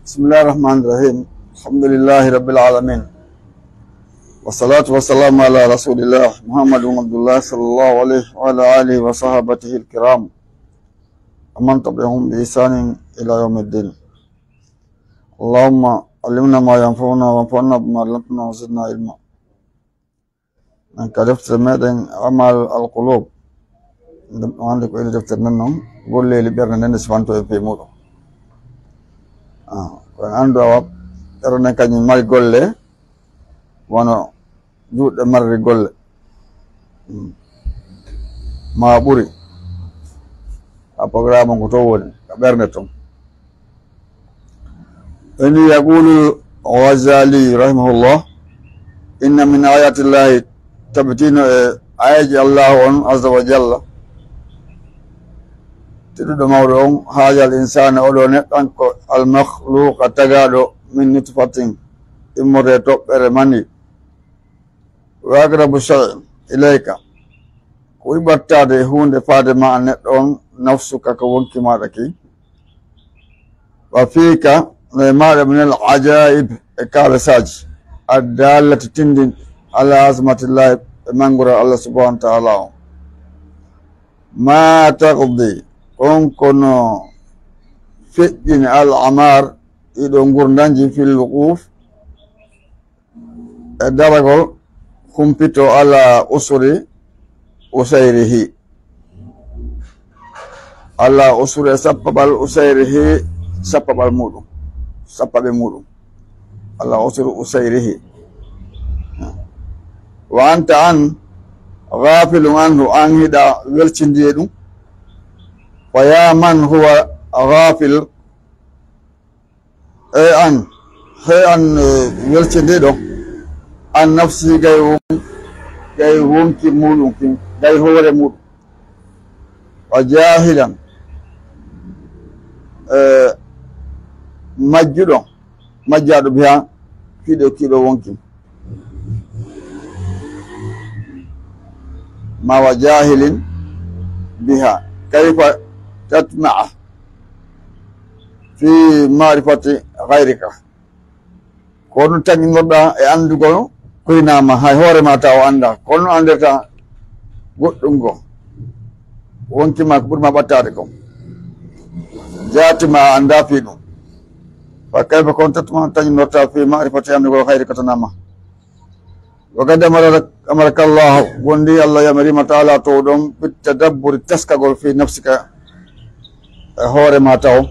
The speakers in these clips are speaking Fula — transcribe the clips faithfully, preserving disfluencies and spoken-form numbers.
بسم الله الرحمن الرحيم. الحمد لله رب العالمين. والصلاة والسلام على رسول الله محمد بن عبد الله صلى الله عليه وعلى آله وصحابته الكرام ومن تبعهم بإحسان إلى يوم الدين. اللهم علمنا ما ينفعنا وانفعنا بما علمتنا وزدنا علما. En ka deftere meɗen Amal al Qulub, ɗum wonde ko ene deftere nden noon, golleeli ɓernde nden nde sifanto e fii muɗum. Ah, ko en anndu awa, ɓernde nden kañum mari golle, wano juuɗe marri golle. Mm. Ma ɓuri. A programme ko to woni, ka ɓernde ton. Eni yaqulu Ghazali rahimahullah, inna min ayatillahi, tabitino e ayaji Allahu on azza wa jalla, tedduɗo mawɗo on, haajal insana, oɗo neɗɗan ko almakhluqa tagaɗo min nutfatin, immorde toɓɓere mani. Wa aqrabu shay'in ilayka, ko ɓuri ɓattaade e huunde faade ma an neɗɗo on, nafsuka, ko wonki maaɗa ki. Wa fiika, no e maaɗa, min al ajaib, e kaalesaaji, addallati, tindin, ala azmatillahi, e manngural Allah subhanahu wa ta'ala on. Ma taqdi, on kono feƴƴini al amar, ɗiɗo ngurndanji fil wuquf, e daragol humpito ala usuri usayrihi. Ala usuri e sappaɓal usayrihi, sappaɓal muɗum, sappaɓe muɗum. Ala usuri usayrihi. Wa anta an ghafilun anhu, an hiɗa welcindi e ɗum. Wa ya man huwa ghafil, e an, he an, eh, welcinde ɗo, an nafsi gay won-, gay wonki muɗum kin, gay hoore muɗum. Wa jahilan, eh, majjuɗo, majjaɗo biha, kiɗo, kiɗo wonki. Ma wa jahilin biha. Kayfa tatma'a fi ma'rifati ghayrika? Ko no taginorɗa e andugol koynama, hay hoore ma taw o anda. Ko no anderta goɗɗum go. Wonki ma ko ɓuri ma ɓattade ko. Jaati ma anda fi ɗum. Fa kayfa kon tatma'a taginorta fi ma'rifati andugol ghayrika tanama. Wa qad amara-, amaraka Allah, wondi Allah yamirima ta'ala to ɗon, bit tadabburi, teskagol, fi nafsika, e hoore ma taw,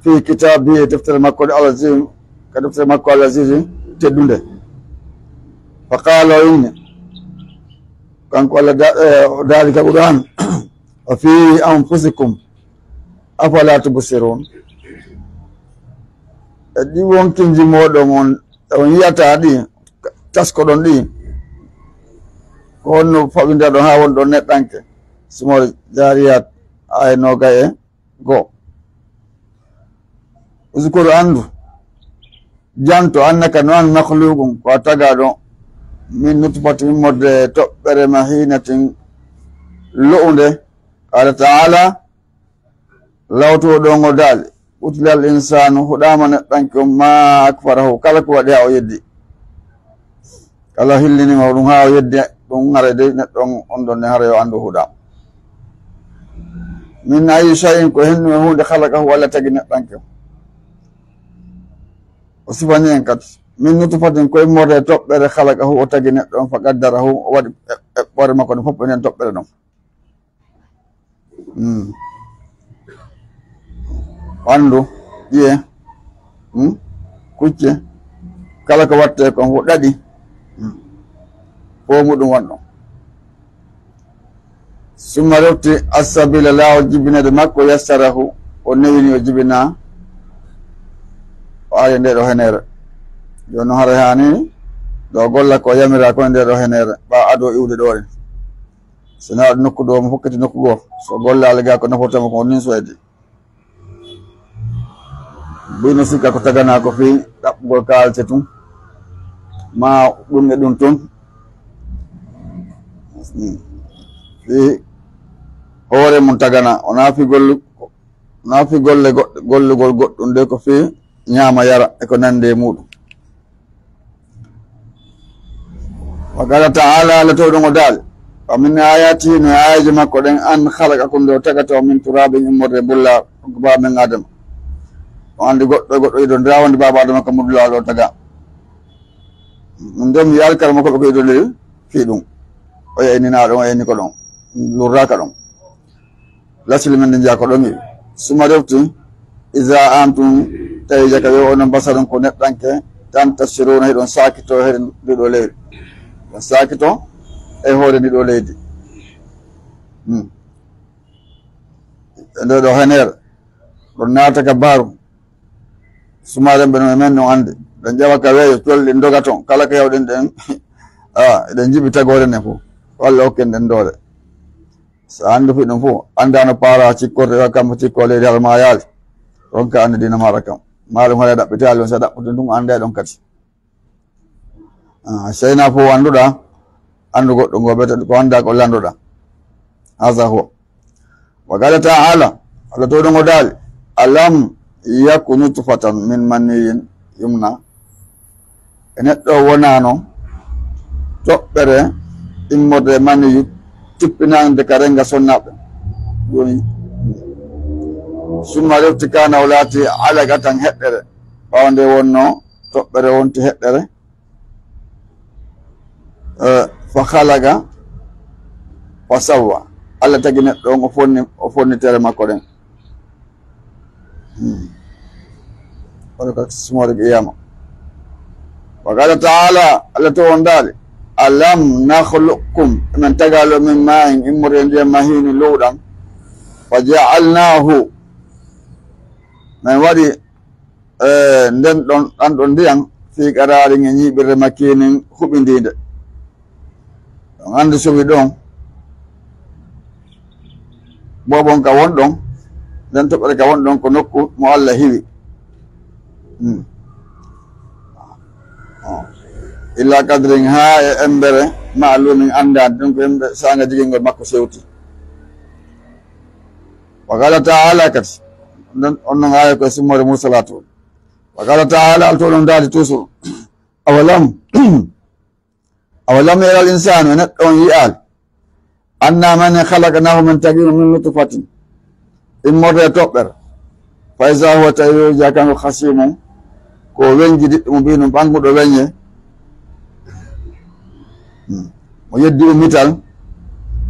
fi kitabi, e deftere makko nde al-aziz, ka deftere makko al-aziz teddunde. Fa qala, o inni, kanko Allah da-, eh, o daali ka Qur'an, wa fi anfusikum, afala tubsirun. E ɗi wonkinji moɗon on, on yiyata ɗi, taskoɗon ɗi, ko honno fawindirɗon haa wonɗon neɗɗanke? Sumor Jariyat, aya noga e goo. Uzkur, anndu, janto, annaka, no an, makhluqun, ko a tagaɗo, min nutfatin, immorde e toɓɓere mahinatin, lo'unde. Qala ta'ala, Lawtuɗo ɗo ngo daali, "Qutilal insanu", huɗaama neɗɗanke on, "ma akfarahu", kala ko waɗi haa o yeddi. Kala hilliniima ɗum haa o yeddi, ɗum haray dey neɗɗo on, on ɗon ne haray o anndu huɗaama. "Min ayyi shay'in", ko honɗum e huunde, "khalaqahu", Allah tagi neɗɗanke on. O sifani en kadi, "min nutfatin", ko immorde e toɓɓere, "khalaqahu", o tagi neɗɗo on, "fa qaddarahu", o waɗi e, e ɓoore makko ɗum fof e nden toɓɓere ɗon. Mm. Ɓanndu, ƴiye, mm, kucce, kala ko waɗtee kon fof ɗaɗi, mm, fof muɗum wonɗon. Summa refti as-sabila, laawol jibinede makko, yassarahu, o newini, o jibina, o ari nde ɗo henere. Jooni noon haray haani ɗo golla ko yamira kon nde ɗo henere, ɓa ado iwde ɗo ɗen. Si nawɗo nokku ɗo, mo fokkiti nokku goo, so gollaali ga ko nafoto mo ko nin soyde. Buy no sikka ko tagana ko fii ɗaɓɓugol kaalte tun, ma ɗum e ɗum tun. Fii hoore mum tagana, o naafi gollu-, o naafi golle goɗɗe, gollugol goɗɗum de ko fii ñaama yara e ko nandi e muuɗum. Wa qala taala, Allah towɗo ngo daali, wa min ayatihi, no e aayeeje makko ɗen, an khalaqakum, nde o tagata on, min turabin, immorde e bulla, ko baba men Adama. On andi goɗɗo e goɗɗo ido ndira wonde baba Adama ka muddulaaɗo o taga. Min ɗon mi alkara makko ɓe ko ido ndiri fii ɗum. O yaynina ɗon, o yayni ko ɗon. Lurraka ɗon. Lasli men ɗin jaa ko ɗon iwi. Suma refti, iza antum, tawi jaka yo onon basarun ko neɗɗanke, tantashiruna, hiɗon saakito e hoore ndiɗo leydi. Hiɗon saakito e hoore ndiɗo leydi. Hmm. E nde ɗo henere, ɗon naata ka baaru. Sumaren ɓe no e men no andi. Ɗon ƴawa ka weeyo, colli doga ton. Kala ko hewɗen ɗen, ah, eɗen jiɓi tagoore nden fof. Walla hokken ɗen doole. So a anndu fi ɗum fof, anndaa no paara cikkorɗe, wa kampo cikkoo leydi hala ma yaali. Ronka annde dina maɗa kam. Ma ɗum haɗa ɗaɓɓitaali on, so a ɗaɓɓude ɗum, annda ɗon kadi. Ah, seyna fof annduɗa, anndu goɗɗo ngo, ɓe ko annda ko lannduɗa. Haza huwa. Wa qala taala, Allah towɗo ngo daali, alam yaku nutfatan min maniyin yumna. E neɗɗo wonaano toɓɓere immorde e maniyu tippinaande ka renga sonnaaɓe. Woni, summa refti kana o laati alaqatan heɗɗere. Ɓaawo nde wonno toɓɓere wonti heɗɗere. Eh, fa khalaqa fa sawwa. Allah tagi neɗɗo on, o fonni, o fonni tere makko ɗen. Hmm. Wala ka sumore qiyama. Wa qala taala, Allah to on daali, alam nakhluqkum, men tagalo min ma'in, immorde ndiyam mahini lowɗam, fa ja'alnahu, men waɗi, eh, nden ɗon, ɗan ɗon ndiyam, fi qararin, e ñiiɓirde makinin huɓindiinde. On anndi sowi ɗon, boobon ka won ɗon, nden toɓɓere ka won ɗon ko nokku mo Allah hiwi. Hmm. Oh. Illa qadrin, haa e embere ma'lumin anndaande, ɗum ko embere saanga jigingol makko sewti. Wa qala taala kadi, nden on non aaya ko e summore Mursalatu. Wa qala taala, Allah to ɗon daali toujours. Awalam, awalam yara al insanu, e neɗɗo on yi'aali. Anna men khalaqnahu, men tagi mo min nutfatin. Immorde e toɓɓere. Fa iza huwa, tawi o jaa kanko khasimun, ko weñji diɗɗo mo mbiɗum ɓannguɗo weñe. Hmm. Mo yeddi ummital.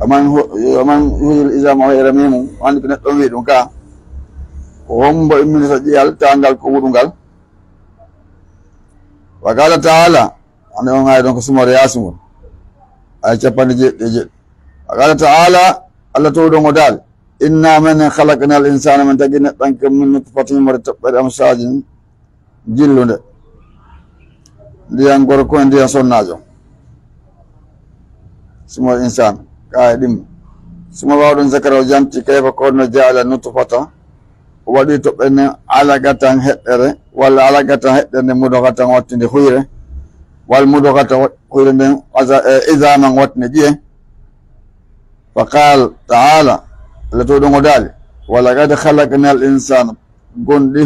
Aman hu-, aman yuhyil izama wa hiya ramim. O anndi ko neɗɗo on wi ɗum ka. Ko hombo imminta ƴiyal, taangal ko wuɗungal. Wa qala taala, ande on aaya ɗon ko sumore Yaasin ngol. Aaya capanɗe jeeɗiɗi e jeeɗiɗi. Wa qala taala, Allah towɗo ngo daali, inna men khalaqnal insana, men tagi neɗɗanke min nutfatin, immorde toɓɓere, amshajin, jillunde. Ndiyan gorko e ndiyan sonnaajo. Sumol insan, ka e ɗimmo. Suma ɓaawo ɗum zakara o janti, kayfa ko honno ja'ala nutfata, o waɗi toɓɓere nden alaqatan heɗɗere, walla alaqatan heɗɗere nden mudghatan wattinde huyre, wal mudghata wa-, huyre nden aza-, eh, izaman wattinde ƴiye. Fa qala taala, Allah to ɗum o daali, wa laqad khalaqnal insana, gonɗi,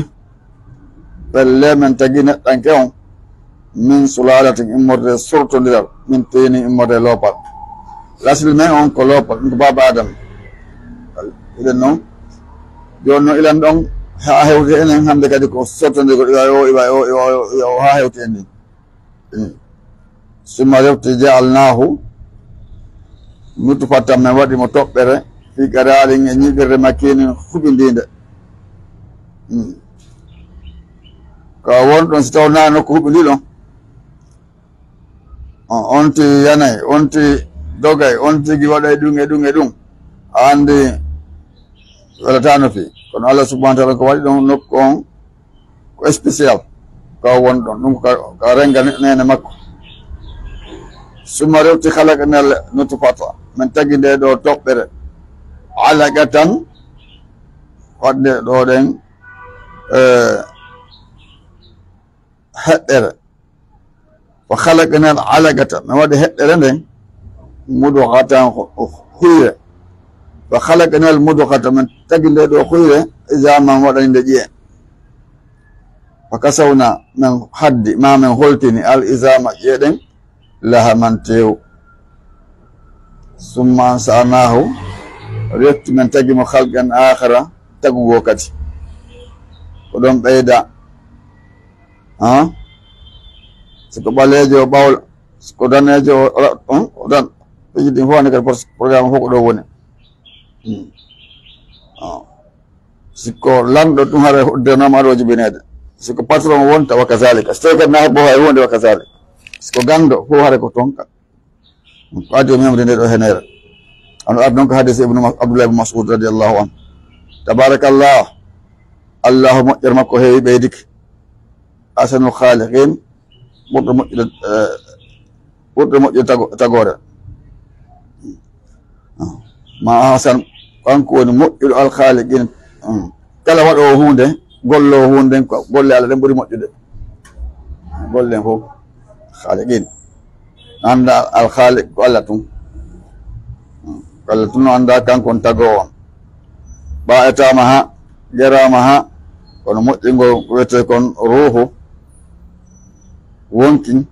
pelle men tagi neɗɗanke on, min sulalatin, immorde sortondiral, min tinin, immorde loopal. Lasli men on ko loopal, ɗum ko baaba Adama. Iɗen noon, jooni noon ilan ɗon, haa hewti enen hannde kadi ko sortondirgol, iwa o, iwa o, iwa o, iwa o, haa hewti en ni. Hmm. Summa refti ja'alnahu nutfatan, men waɗi mo toɓɓere, fi qararin, e ñiiɓirde makinin huɓindiinde. Hmm. Ko won ɗon, si taw naa nokku huɓindi ɗon. On, on ti yanay, on ti dogay, on tigi waɗay ɗum e ɗum e ɗum. A anndi welataano fii. Kono Allah subhanahu wa ta'ala ko waɗi ɗon nokku on ko spécial, ka o woni ɗon. Ɗum ko ka, ka renga ne-, neene makko. Summa refti khalaqnal nutfata, min tagi nde ɗo toɓɓere, alaqatan, waɗde ɗo ɗen, eh, heɗɗere. Wa khalaqnal alaqata, min waɗi heɗɗere nden, mudghatan, hu-, hu-, huyre. Wa khalaqnal mudghata, min tagi nde ɗo huyre, izaman, waɗani nde ƴiye. Fa kasawna, men haddi, ma men holtini, al izama, ƴi'e ɗen, lahaman, tew. Summa ansa'nahu, refti men tagi mo, khalqan akhara, tagu goo kadi. Ko ɗon ɓeyda. Ha? Si ko ɓaleejo o ɓawla, si ko daneejo o ra-, on, o dan-, piiji ɗin fof hannde kadi pro-, programme fof ko ɗo woni. Hmm. Ah. Si ko lanɗo ɗum hara uddirnoma aɗa o jibineede. Si ko patron wonta wa kazalika. Si tawi kadi na hebbo hay huunde wa kazalika. Si ko ganndo fof hara ko toon ka. Ko adii o memde nde ɗo henere. Ano ar ɗon ko hadis Ibnu Mas-, Abdullah ibn Mas'ud radiyallahu anhu. Tabarakallah. Allahu moƴƴere makko heewi ɓeydike. Ahsanul khaliqin. Ɓurɗo moƴƴude, eh, ɓurɗo moƴƴude tago-, tagoore. Ma ahsan, kanko woni moƴƴuɗo al khaliqin. Kala waɗoowo huunde, golloowo huunde, ko golle Allah ɗen ɓuri moƴƴude. Golle ɗen fof, khaliqin. Annda al khaliq ko Allah tun. Ko Allah tun no annda, kanko on tagoowo on. Ɓa etaama ha, geraama ha, kono moƴƴingol ko wiyetee kon ruuhu, wonkin,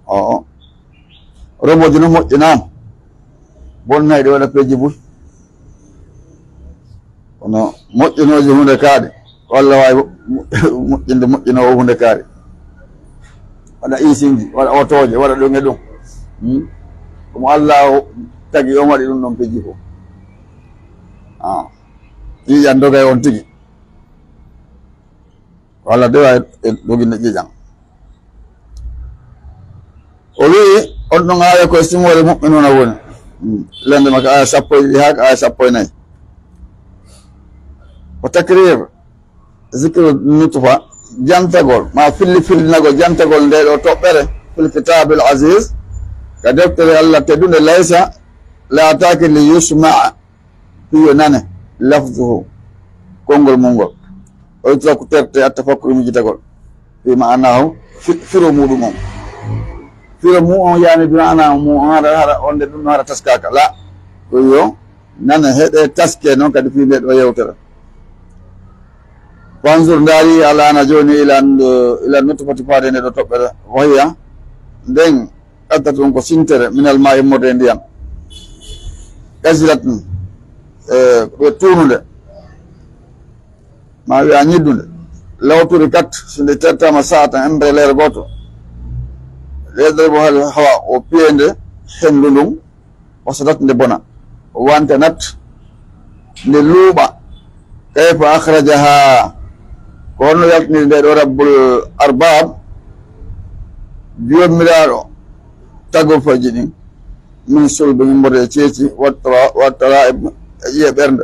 o, o. Roboji no moƴƴinaama. Bonnayɗi waɗa peeji buy. Kono moƴƴinooji huunde kaaɗe, ko Allah waawi mo-, mo-, moƴƴinde moƴƴinoowo huunde kaaɗe. Waɗa isinji, waɗa otooje, waɗa ɗum e ɗum. Hmm? Ko mo Allah o tagi, on waɗi ɗum ɗon peeji fof. Ah. Ƴiiƴan doga e on tigi. Ko Allah dewa e, e doginde ƴiiƴan. O wi'i, on ɗon aaya ko e simoore mu'minuuna woni. Hmm. Lende makka aaya sappo e ɗiɗi haa ka aaya sappo e nayi. Ko takrir, zikru nutfa, jantagol, ma filli fillinagol jantagol nde ɗo toɓɓere, fil kitaabil aziz, ka deftere Allah teddunde, laysa, laataaki li yusma'a, fii yo nane, lafzuhu, konngol mum ngol. O yutraku terte, at tafakkuru, mijitagol. Fii ma'anahu, fi-, firo muɗum on. Firo mu on yani bi ma'ana mu on hara, hara, on nde ɗum no hara taskaaka. La, ko yo nane, heɗe, taske, noon kadi fii nde ɗo yewtere. Fanzur, ndaari, al'aana jooni, ila, ila nutfati, faade nde ɗo toɓɓere. Wahiya, nden, qatratun, ko sintere, minal maa'i, immorde e ndiyam. Qaliilatun, e, ko tuununde. Ma wi'a ñiddunde. Law turikat, so nde tertaama sa'atan, emre leer gooto. Yadribuhal hawa, o piye nde henndu ndun. Fasadat, nde bona. Wa antanat, nde luuɓa. Kayfa akhrajaha, ko honno yaltiniri nde ɗo Rabbul Arbab, Joomiraaɗo tagofaji ɗin, min sulbi, immorde e ceeci, wa tara-, wa tara'ib, e ƴi'e ɓernde.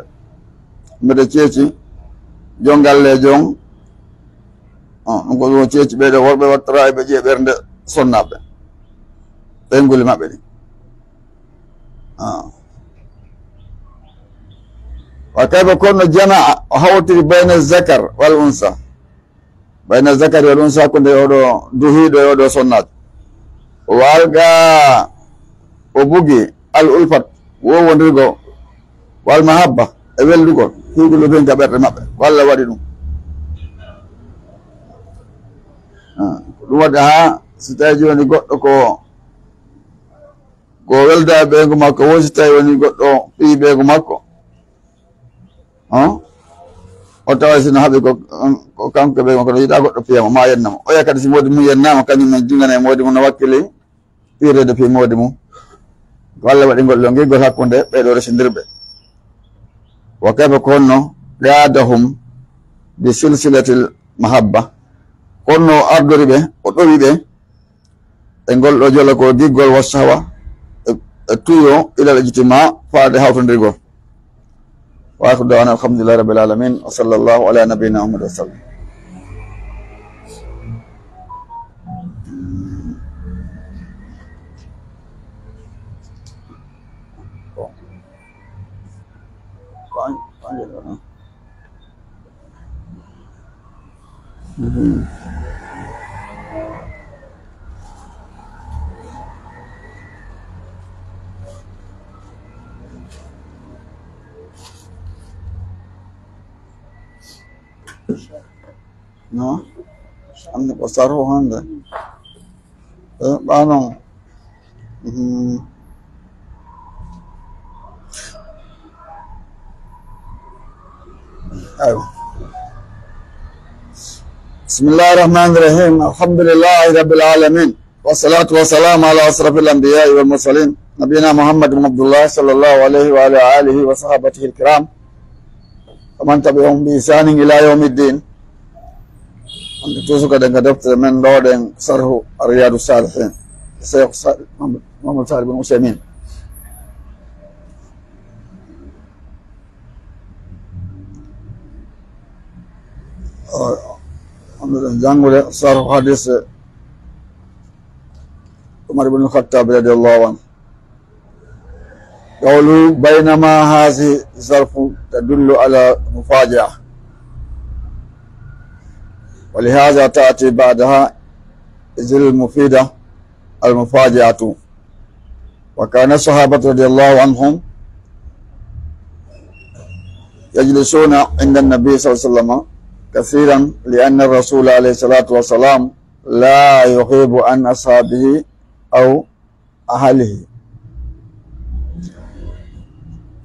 Mbeɗe ceeci, jon galleejo on, on, ɗum ko ɗum o ceeci ɓee ɗo worɓe, wa tara'ib, e ƴi'e ɓernde sonnaaɓe. Ɓeynguuli maɓɓe ɗin. Ah. Wa kayfa, kono jama'a, o hawtiri bayna zakar wal unsa. Bayna zakari wal unsa, hakkunde oɗo duhiiɗo e oɗo sonnaajo. Wa alqa, o bugi, al ulfat, wowondirgo, wal mahabba, e weldugol, fi qulubihim, ka ɓerɗe maɓɓe. Ko Allah waɗi ɗum. Ah, ko ɗum waɗi haa so tawi jooni goɗɗo ko Ko welda e ɓeyngu makko, won si tawi woni goɗɗo piyi ɓeyngu makko. Hon? O tawa si no haɓi ko, ko kanko e ɓeyngu makko, no yiɗa goɗɗo piya mo, ma yenna mo. Oya kadi si moodi mum yennaama, kañum men jingana e moodi mum no wakkili piireede piyi moodi mum. Ko Allah waɗi ngol ɗo ngigol hakkunde ɓee ɗo resindirɓe. Wa kayfa, ko honno, qaadahum bi silsilatil mahabba. Ko honno o ardori ɓe, o ɗowi ɓe, e ngol ɗo jolo ko giggol wa sahwa, e, e tuyo ilal ijtima, faade hawtondirgol. Wa akhiru da'wana alhamdulillahi rabbil alamin, wa sallallahu ala nabiyyina Muhammad wa sallam. No? Hannde ko sarhu hannde. Eh, ɓa noon. Mhm. Aywa. بسم الله الرحمن الرحيم. الحمد لله رب العالمين. والصلاة والسلام على أشرف الأنبياء والمرسلين، نبينا محمد بن عبد الله، صلى الله عليه وعلى آله وصحابته الكرام، ومن تبعهم بإحسان إلى يوم الدين. Hannde toujours kadi ko deftere men ɗo ɗen, Sarhu Riyadu Salihin, Cheikh Sa-, Muhammad, Muhammad Salih bin Usaymin. Hannde ɗen janngude sarhu hadis Umar ibn Khattab radiyallahu anhu. قوله: بينما هذه الظرف تدل على المفاجأة، ولهذا تأتي بعدها إذ المفيدة المفاجأة. وكان الصحابة رضي الله عنهم يجلسون عند النبي صلى الله عليه وسلم كثيرا، لأن الرسول عليه الصلاة والسلام لا يغيب عن أصحابه أو أهله.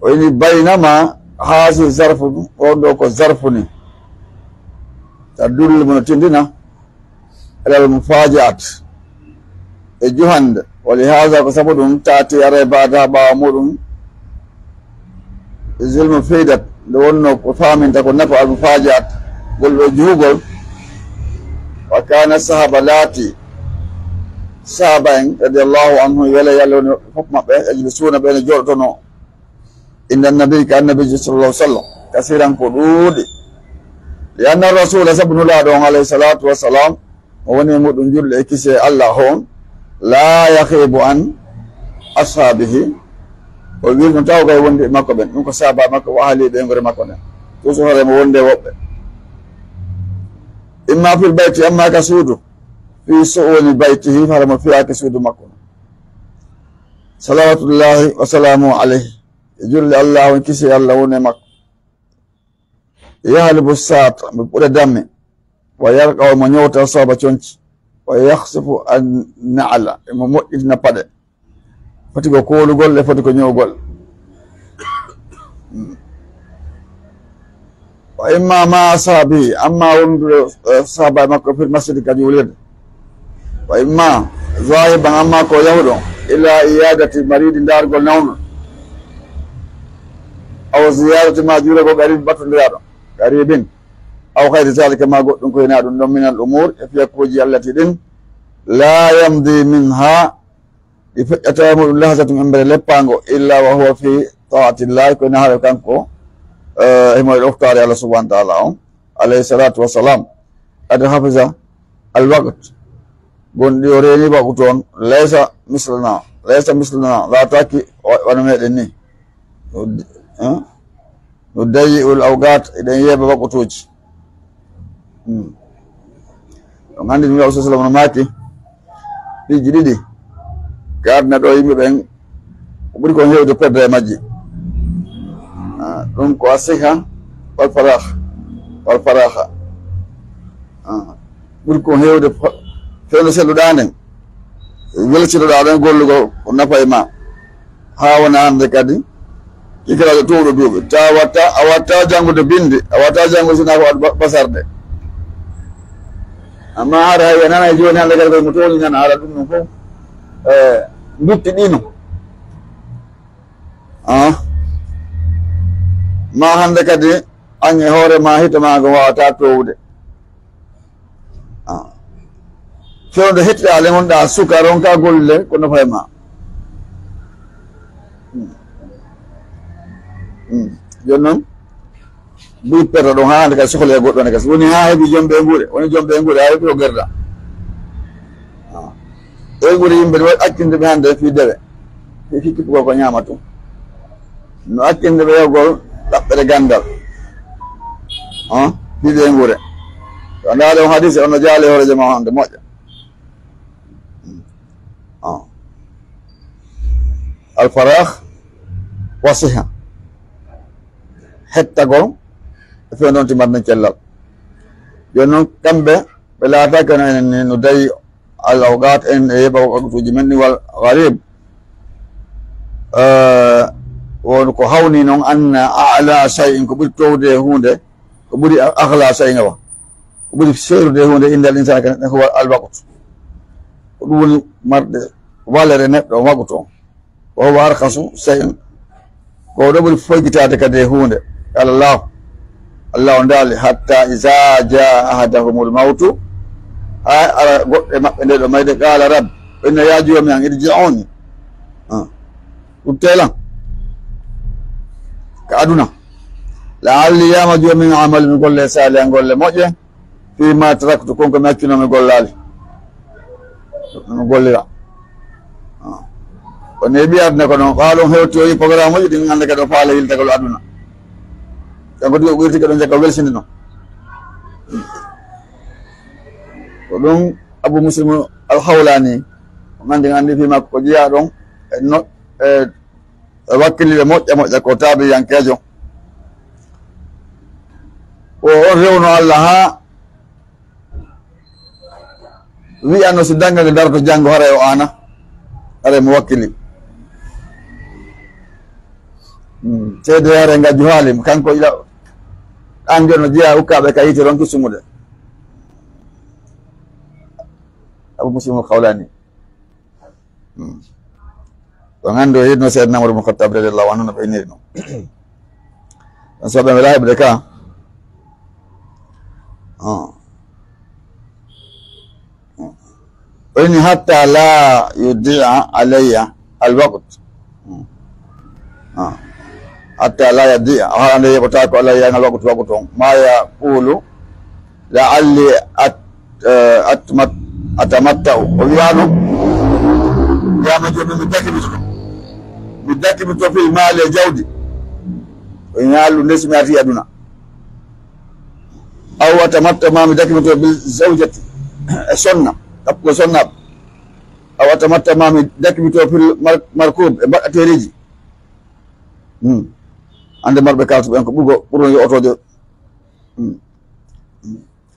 O inni: بينما هذه الظرف, on ɗo ko zarfu ni. تدل, mo no tindina, على المفاجأة, e juhannde. ولهذا, ko sabu ɗum, تأتي, ara بعدها, ɓaawo muɗum, إذ المفيدة, nde wonnoo ko faaminta ko nafa المفاجأة, ngol ɗo juhugol. وكان الصحابة, laatii sahaaba en, رضي الله عنهم, wela Yalla woni fof maɓɓe, يجلسون, ɓe no jooɗotonoo, عند النبي, ka Annabiijo, صلى الله عليه وسلم, كثيرا, ko ɗuuɗi. لأن الرسول, sabu Nulaaɗo on, عليه الصلاة والسلام, mo woni e muɗum julde e kise Allah on, لا يغيب عن أصحابه, o wirno taw kay wondi e makko ɓen, ɗum ko sahaaba makko, وأهله, ɓeynguure makko nden, toujours hoore mo wondi e woɓɓe. إما في البيت, amma ka suudu, في صحن بيته, hara mo fiyaaki suudu makko. صلوات الله وسلامه عليه, e julde Allah on, kise Allah woni e makko. يحلب الساعة, mo ɓuɗa damme, ويرقع, mo ñowta sooba conci, ويخصف النعل, mo moƴƴitina paɗe. Foti ko koolugol e foti ko ñowgol. وإما مع أصحابه, amma wondude, eh, sahaaba makko, في المسجد, ka juulirde. وإما ذاهبا, amma ko yahuɗo, إلى عيادة مريض, ndaargol nawɗo, أو زيارة, ma juulagol, قريب, battondiraaɗo, قريب, أو غير ذلك, ma goɗɗum ko hinaa ɗum ɗon, من الأمور, e fiyakuuji, التي, ɗin, لا يمضي منها, ɗi feƴƴata e muɗum, لحظة, embere leppaango, إلا وهو في طاعة الله, ko ina haala kanko, eh, himo e ɗoftaare Allah subhanahu wa ta'ala on, عليه الصلاة والسلام. قد حفظ الوقت, gonɗi o reeni waktu on, ليس مثلنا, ليس مثلنا, laataaki wa-, wano meɗen ni. No d-, eh? نضيع الأوقات, eɗen yeeɓa waktuuji. Hmm. On anndi Nulaaɗo, صلى الله عليه وسلم, no maaki, piiji ɗiɗi ka aduna ɗo, yimɓe ɓen, ko ɓuri kon heewde perde e majji. Ah, ɗum ko الصحة والفراغ, والفراغ. Ah, ɓuri kon heewde fa-, fewndo selluɗaa nden, welcitoɗaa ɗon gollugol, ko nafa e ma. Haa wona hannde kadi, kikkiraajo tuuɗo duuɓi. Tawa watta, a watta janngude binndi, a watta janngude sinaa ko waɗ ba-, basarde. Amma hara hay a nana e jooni hannde kadi koye mo tooñi nana, hara ɗum ɗum fof, eh, ndutti ɗino. Ah. Ma hannde kadi, an e hoore ma, hito ma ngo waawata toowude. Ah. Fewndo hettiɗaa le, ngonɗaa suka, ronka golle, ko nafa e ma. Hmm. Hmm. Jooni noon, buy perta ɗon, haa hannde kadi sohla e goɗɗo ne, kasi woni haa heɓi joom ɓeynguure, woni joom ɓeynguure, haa heɓi ko gerda. Ah. Ɓeynguure yimɓe ne waɗi accinde ɓe hannde fii dewe. Fii, fii kippugol ko ñaama tun. No accinde ɓe yahgol ɗaɓɓere ganndal. Ah, fii ɓeynguure. To ndaare on hadisi, on no jaale hoore jama hannde moƴƴa. Ah. الفراغ والصحة. Hettagol e fewndo on timmat nden cellal. Jooni noon, kamɓe ɓe laataaka no enen ni, no dayi al awqat en e yeɓa waqtuuji men ɗi wal gharib. Eh, won ko hawni noon anna a'la shay'in, ko ɓuri towde e huunde, ko ɓuri a-, aghla shay'in wa. Ko ɓuri seerude e huunde inda al insana, kene huwa al waqtu. Ko ɗum woni marde valeur e neɗɗo o waqtu on. Wa huwa arkhasu shay'in. Ko ɗo ɓuri foygitaade kadi e huunde. Qala Allah, Allah on daali, "Hatta iza jaa ahadahumul mawtu." Hay ara goɗɗo e maɓɓe nde ɗo mayde, "Qala rabbi." O inna, "Ya joomi an, irji'uni." Ah. Ruttelan. Ka aduna. "La'alli," yama joomi an, "a'malu," mi golle salihan, golle moƴƴe. "Fima taraktu," kon ko mi accunoo mi gollaali. Mi gollira. Ah. O neeɓi aduna ko noon. Ɓaawo ɗum hewti o yi programme uji ɗin annda kadi o faala yiltagol aduna. Kanko tigi o ɓurti kadi o jagga welsinde noon. Ko ɗum Abu Muslim al Hawlani, on anndi, anndi fii makko ko jeyaa ɗon e no, e, e wakkiliɓe moƴƴa moƴƴa ko taabiyankeejo. Ko on rewno Allah haa wi'ano si dannga nge darto janngo haray o aana, haray mo wakkili. Hmm, seede haray nga juhaali, kanko ila, an jono jeyaa ukkaaɓe ka yiite ronki sumude. Abu Muslim al Khawlani. Hmm. On anndi o yiɗno Seydina Umar ibn Khattab radiyallahu anhu no ɓe inniri ɗum. On so ɓe wela heɓde ka. Ah. O inni, "Hatta la yudi'a alayya al-waqt." Hmm. Ah. "Hatta la yudi'a," o haala nde yeɓotaako alayya al-waqt, waqtu on. "Ma yaqulu la'alli at-, eh, atmat-, atamatta'u." O wi'ano, "Yama joomi mi dakimito. Mi dakimito fil maali e jawdi." O wi'ano ɗum nde si mi arti aduna. "Aw atamatta'u, ma mi dakimito bil zawjati," e sonna, ɗaɓɓugol sonnaaɓe. "Aw atamatta'u, ma mi dakimito fil mar-, markub," e mbaɗateereeji. Hmm. Annde marɓe kaalis ɓen ko ɓugo, ɓurno yo otooje. Hmm.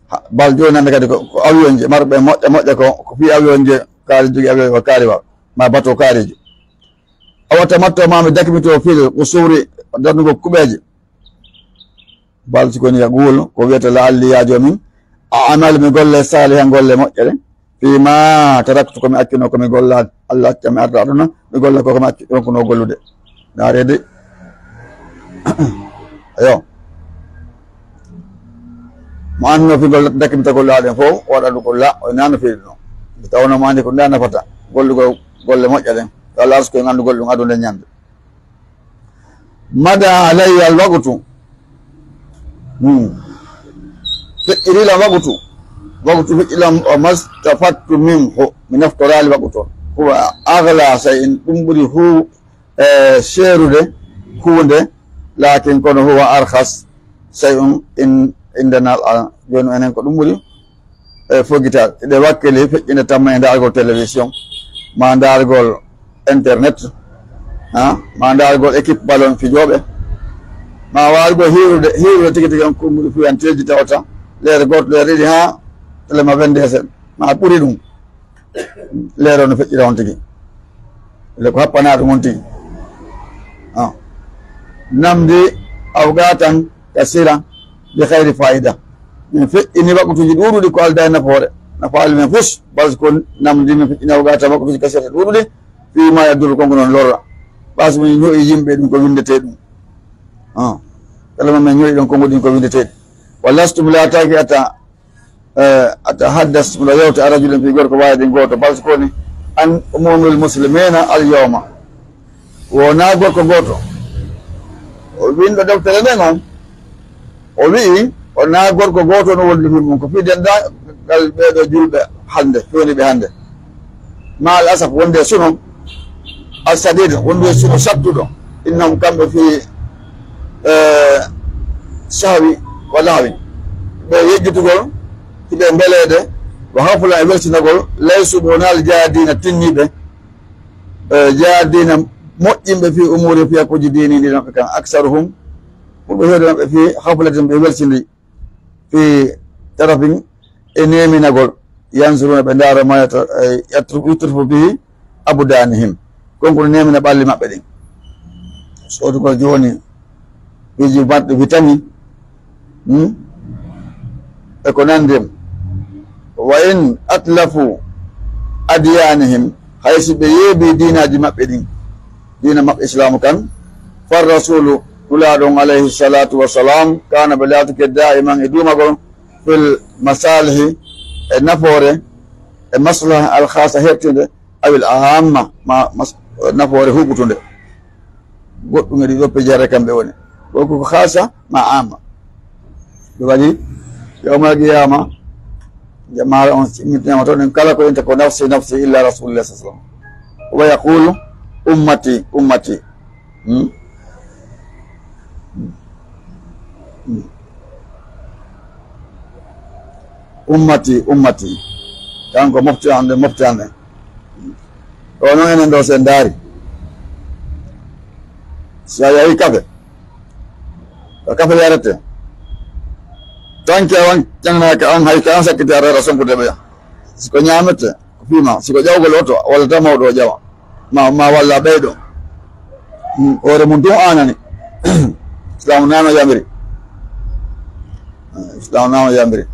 Ha, bal jooni hannde kadi ko, ko avion je marɓe moƴƴa moƴƴa ko, ko fii avion je kaari jogi avion ko kaari wa, ma bateau kaarijo. "Aw atamatta'u, ma mi dakimito fil qusuri," darnugol kuɓeeje. Bal si koni yaqul, ko wiyata la'alli ya joomi, a'malu mi golle salihan golle moƴƴere. Fima taraktu ko mi accuno ko mi gollaade. Allah acca mi arta aduna, mi golla ko ko mi accu, ko no gollude. Ndaarede. Ayo. Mo anno fi gol dakimta gollaaɗen fof, waɗa ɗum ko la, o nano fi ɗum. Mi tawno mo andi ko nda nafata. Gollugol golle moƴƴa ɗen. Yo Allah arsuko en anndugol ɗum aduna e ñande. Mada alayya alwaqtu. Hmm. Feƴƴirilam waqtu. Waqtu feƴƴilam, o mastafattu minhu. Mi naftoraali waqtu on. Huwa aghla shay'in, ɗum ɓuri hu-, e, seerude huunde. Lakin kono huwa arkhas shay'un in-, indanal a. Jooni enen ko ɗum ɓuri e fogital. Eɗe wakkili feƴƴinde tamma e ndaargol télévision, ma ndaargol internet, ha, ma ndaargol équipe ballon fijooɓe, ma waargol hiirude, hiirude tigi tigi on konnguɗi fuyanteeji tawata leere gooto, leere ɗiɗi, ha télé ma wende sen, ma ɓuri ɗum. Leere no feƴƴira on tigi. Le ko happanaa ɗum on tigi. Ah. Namdi awqatan kasira bi khayri faida. Min feƴƴini waqtuuji ɗuuɗuɗi ko aldaa e nafoore. Nafaali men fus, basi ko namdi min feƴƴini awqatan waqtuuji kasira ɗuuɗuɗi, fii ma yadurru kon ko non lorra. Basi min ño'i yimɓe ɗum ko windetee ɗum. Ah. Kala ma min ño'i ɗon konguɗi ko windetee ɗum. Wa lastu mi laataaki ata eh, atahaddas, mbiɗo yewta, an rajulin, fii gorko waahidin gooto, bal ko woni an umumil muslimina al yawma. Wonaa gorko gooto. O winndo deftere nden on, o wi'i, wonaa gorko gooto no wondi fii mum, ko fii denndaangal ɓeeɗo julɓe hannde, feewniiɓe hannde. Ma al asaf, wonde suno, al sadid, wonde suno sattuɗo, innahum, kamɓe, fi, eh, sahwi wa lahwi, ɓe yejjitugol, hiɓe mbeleede, wa hafla e welsinagol, laysu, ɓe wonaa al jaadiina tinniiɓe, eh, jaadiina moƴƴinɓe fi umuuri, fi hakkuuji diini ndi maɓɓe kan, aksaruhum, ɓurɓe heewde maɓɓe fi haflatin, ɓe welsindi, fi tarafin, e neeminagol, yanzuruna, ɓe ndaara, ma yata-, eh, yatru-, yutrifu bihi abdanihim, kon ko nemina ɓalli maɓɓe ɗin. Soodugol jooni piiji marɗi vitamine, hmm? E ko nanndi en. Wa in atlafu adyanihim, hay si ɓe yeebi diinaaji maɓɓe ɗin, diina maɓɓe Islaamu kan, fa rasulu, Nulaaɗo on alayhi salatu wassalam, kana, ɓe laatike daiman e duumagol, fil masalihi, e nafoore, e maslaha al khasa hertinde, awil amma, ma mas-, nafoore huɓutunde. Goɗɗum e ɗiɗo pejare kamɓe woni. Ko ko khasa ma amma. Ɗum waɗi yawmal qiyama, jamaare on simmintinama toon, en kala ko inta ko nafsi, nafsi, illa Rasulullah sallallahu alaihi wasallam. Wa yaqulu, "Ummati, ummati." Hmm? Hmm. Hmm. "Ummati, ummati." Kanko mofti hannde, mofti hannde. Ɗo noon enen ɗo, so en ndaari, so a yahi kafe, ko kafe yarete, tanke a wan-, ƴaŋnaaka an, hay ka an sakkiti a reera sonkude ɓeya. Si ko ñaamete, ko fiima, si ko ƴawgol oto, walla tan mawɗo o ƴawa, ma, ma walla ɓeyɗo. Mm, hoore mum tun aanani. Islaamu nano yamiri. Islaamu nano yamiri.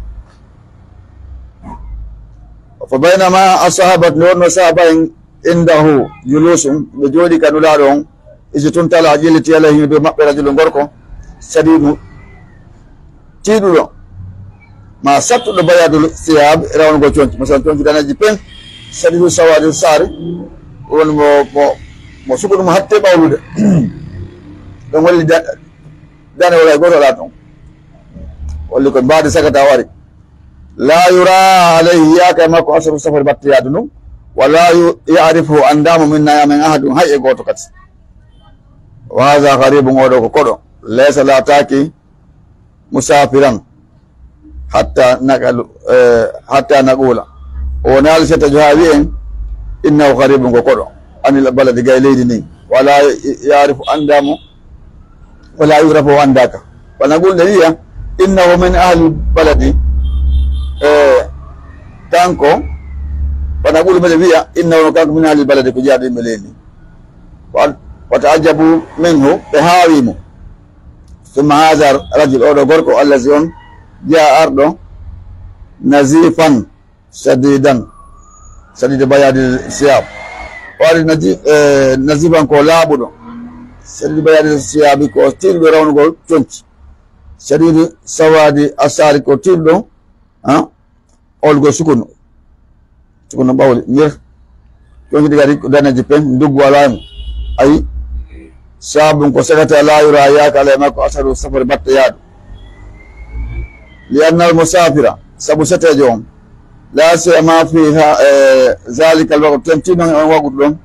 Fa baynama ashabat, nde wonno sahaba en, indahu julusun, ɓe jooɗi ka Nulaaɗo on, isi tun tala a ƴelliti alayhim dow maɓɓe rajulun gorko, sadidu tiiɗuɗo, ma sattuɗo bayadul siyab, rawnugol conci, masalan conci daneeji pen, sadidu sawadi sari, woni mo, mo, mo sukuɗum hatte ɓawlude. Ɗon holli da-, dane wala e goto ala ton. Holli ko mbaadi sagata o ari. La yura alayhi, yiyaaka e makko asaru safari batte yaadu ndun. Wala yu-, ya'rifu, andaamo min nayamen ahadun, hay e gooto kadi. Wa hadha gharibun, oo ɗoo ko koɗo. Laysa, laataaki musafiran hatta naqalu, eh, hatta naqula. O wonaali settajo haa wi'en innahu gharibun, ko koɗo. Anil baladi, gay leydi ndin. Wala ya'rifu, andaamo. Wala yurafu, o andaaka. Wano gulɗe wi'a, innahu min ahli baladi, e, kanko, wano gulɗe meɗen wi'a, innahu, kanko min ahli baladi, ko jeyaaɗo yimɓe leydi. Wa, wa ta'ajjabu minhu, ɓe haawi mo. Summa hadha rajul, oo ɗoo gorko, allazi on, jaa arɗo, nazifan, sadidan, sadida bayadi siyab. O ari naji-, eh, naziban ko laaɓuɗo. Sadida bayadi siyabi ko tiiɗuɗo rawnugol conci. Sadidi sawadi asari ko tiiɗuɗo, ha? Olgol sukunu. Sukunu ɓawli. Ngir conci ɗi kadi ko daneeji pen, nduggu alaa hen. Ayi. Sabun ko sagata la yura, yiyaaka alay makko asaru safari batte yaadu. Li anna al musafira, sabu seteejo on, la siyama fi ha, eh, zalika al waqt, ten tino on waqtu ɗon,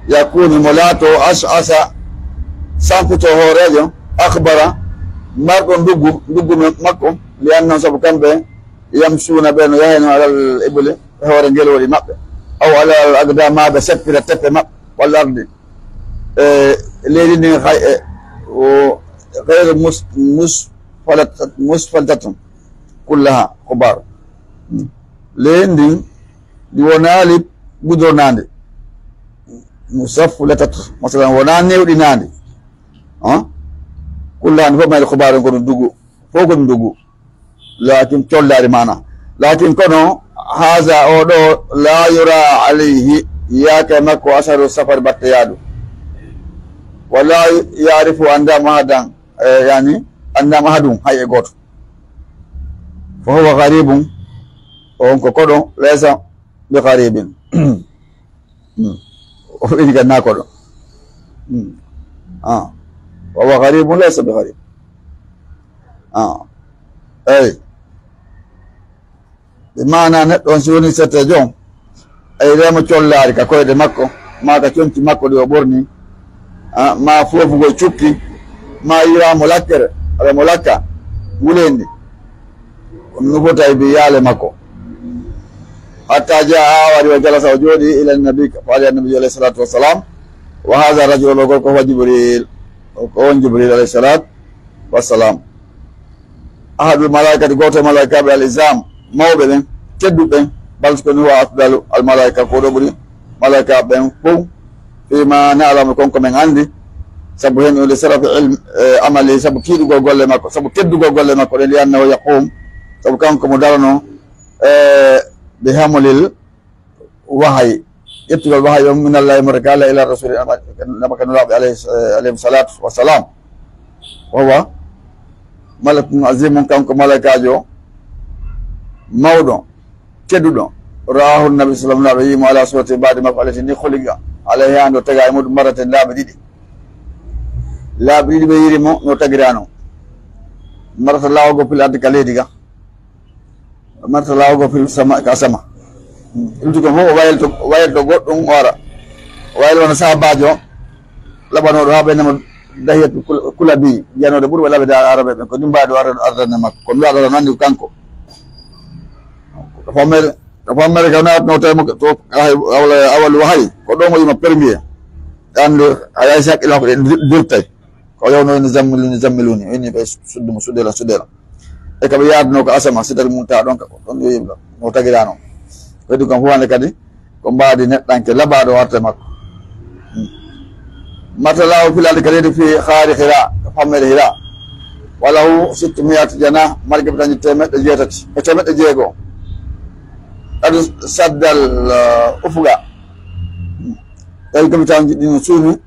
yakunu, mo laato ash'asa, sankuto hooreejo, akhbara, marɗo nduggu, nduggu men, makko, li anna, sabu kamɓe, yamshuna, ɓe no yahayno alal ibli, e hoore ngelooɗi maɓɓe, aw alal aqdam, ma ɓe seppira teppe maɓɓe, walla ardi. E leydi ndin hay, e, o, ghayru mus-, musfalat-, musfaltatun kullaha khubar. Leydi ndin ndi wonaali gudornaandi. Musaflatat, masalan, wonaa newɗinaandi. Ha? Kullaha ndi fof mayde khubar, ko ɗum dugu. Fof ko ɗum dugu. Lakin collaari maana. Lakin kono, haza oo ɗoo, la yura alayhi, yiyaaka e makko asaru safari batte yaadu. Wala ya'rifu, andaama ahadan, eh, yani, andaama ahadun, hay e gooto. Fa huwa gharibun, on ko koɗo, laysa bi gharibin. Hmm. O wi'i kan naa koɗo. Hmm. Ah. Wa huwa gharibun laysa bi gharib. Ah. Eyi. Ɓe maana neɗɗo on si woni setteejo on, a yi'aama collaari ka koyɗe makko, maa ka conci makko ɗi o ɓorni, ah, maa foofugol cukki, maa yi'aama lakkere, aɗa mo lakka, wuleendi. Kono nufotay bi yaale makko. Hatta jaa, haa wari, wa jalasa, o jooɗi, ila nabi, faali annabi alayhi salatu wassalam. Wa hadha rajul, o gorko, huwa Jibril. Ko on Jibril alayhi salatu wassalam. Ahadul malaikati, gooto e malaikaaɓe, al izam, mawɓe ɓen, tedduɓe ɓen, bal ko ni wa afdalu al malaika, ko ɗo ɓuri malaika ɓen fow, fima na'lamu, kon ko men anndi, sabu hen o li sarafi ilm, eh, amali, sabu kiiɗugol golle makko, sabu teddugol golle makko ɗen, li annahu yaqum, sabu kanko mo darano, eh, bi hamlil wahayi, ƴettugol wahayi on minallahi mo daga Allah ila rasuli, nama ka nulaaɓe alayhi, eh, alayhim salatu wassalam. Wa huwa malakun azimun, kanko malaikaajo mawɗo, tedduɗo. Ra'ahu nabi sallam, nulaaɓe yi'i mo ala surati baadi makko alati ni khuliqa alayha, ndo taga e muɗum marraten laabi ɗiɗi. Laabi ɗiɗi ɓe yi'iri mo no tagirano. Marrata laawol goo fil ardi ka leydi ga. Marrata laawol goo fil sama, ka sama. Ɗum tigi fof o wayalto, wayalto goɗɗum o ara. O wayal wona sahabaajo laɓanooɗo haa ɓe nama Dahiyatu Kul-, Kulabi, jeyanooɗo ɓurɓe laɓeede e Arabe ɓen, ko dimbaaɗo arda-, ardande makko. Ko nulaaɗo Allah nanndi ko kanko. Ko fammere, ko fammere ka naatno tawi mo to, ahay, awla, awal wahayi. Ko ɗo mo yima premier. Anndu, hay, hay si hakkille makko ɗe dir-, dirtay. Ko o yawno ni zammiluni, zammiluni. O inni ɓe suddu mo, suddela, suddela. E ka ɓe yaadunoo ko asama, Sidratul Muntaha ɗon, ka ɗon yo yimɓe, no tagirano. Ko heddi kon fof hannde kadi, ko mbaadi neɗɗanke labaaɗo warte makko. Hmm. Marrata laawol fil ardi ka leydi fi ghaari Hira, ka fammere Hira. Wa lahu sittu mi'ati janah, mari geɓe dañi teemeɗɗe jeetati, ko teemeɗɗe jeego. Qad saddal, uh, ufuqa. Hmm. Tawi geɓe tan jiɗɗino suumi,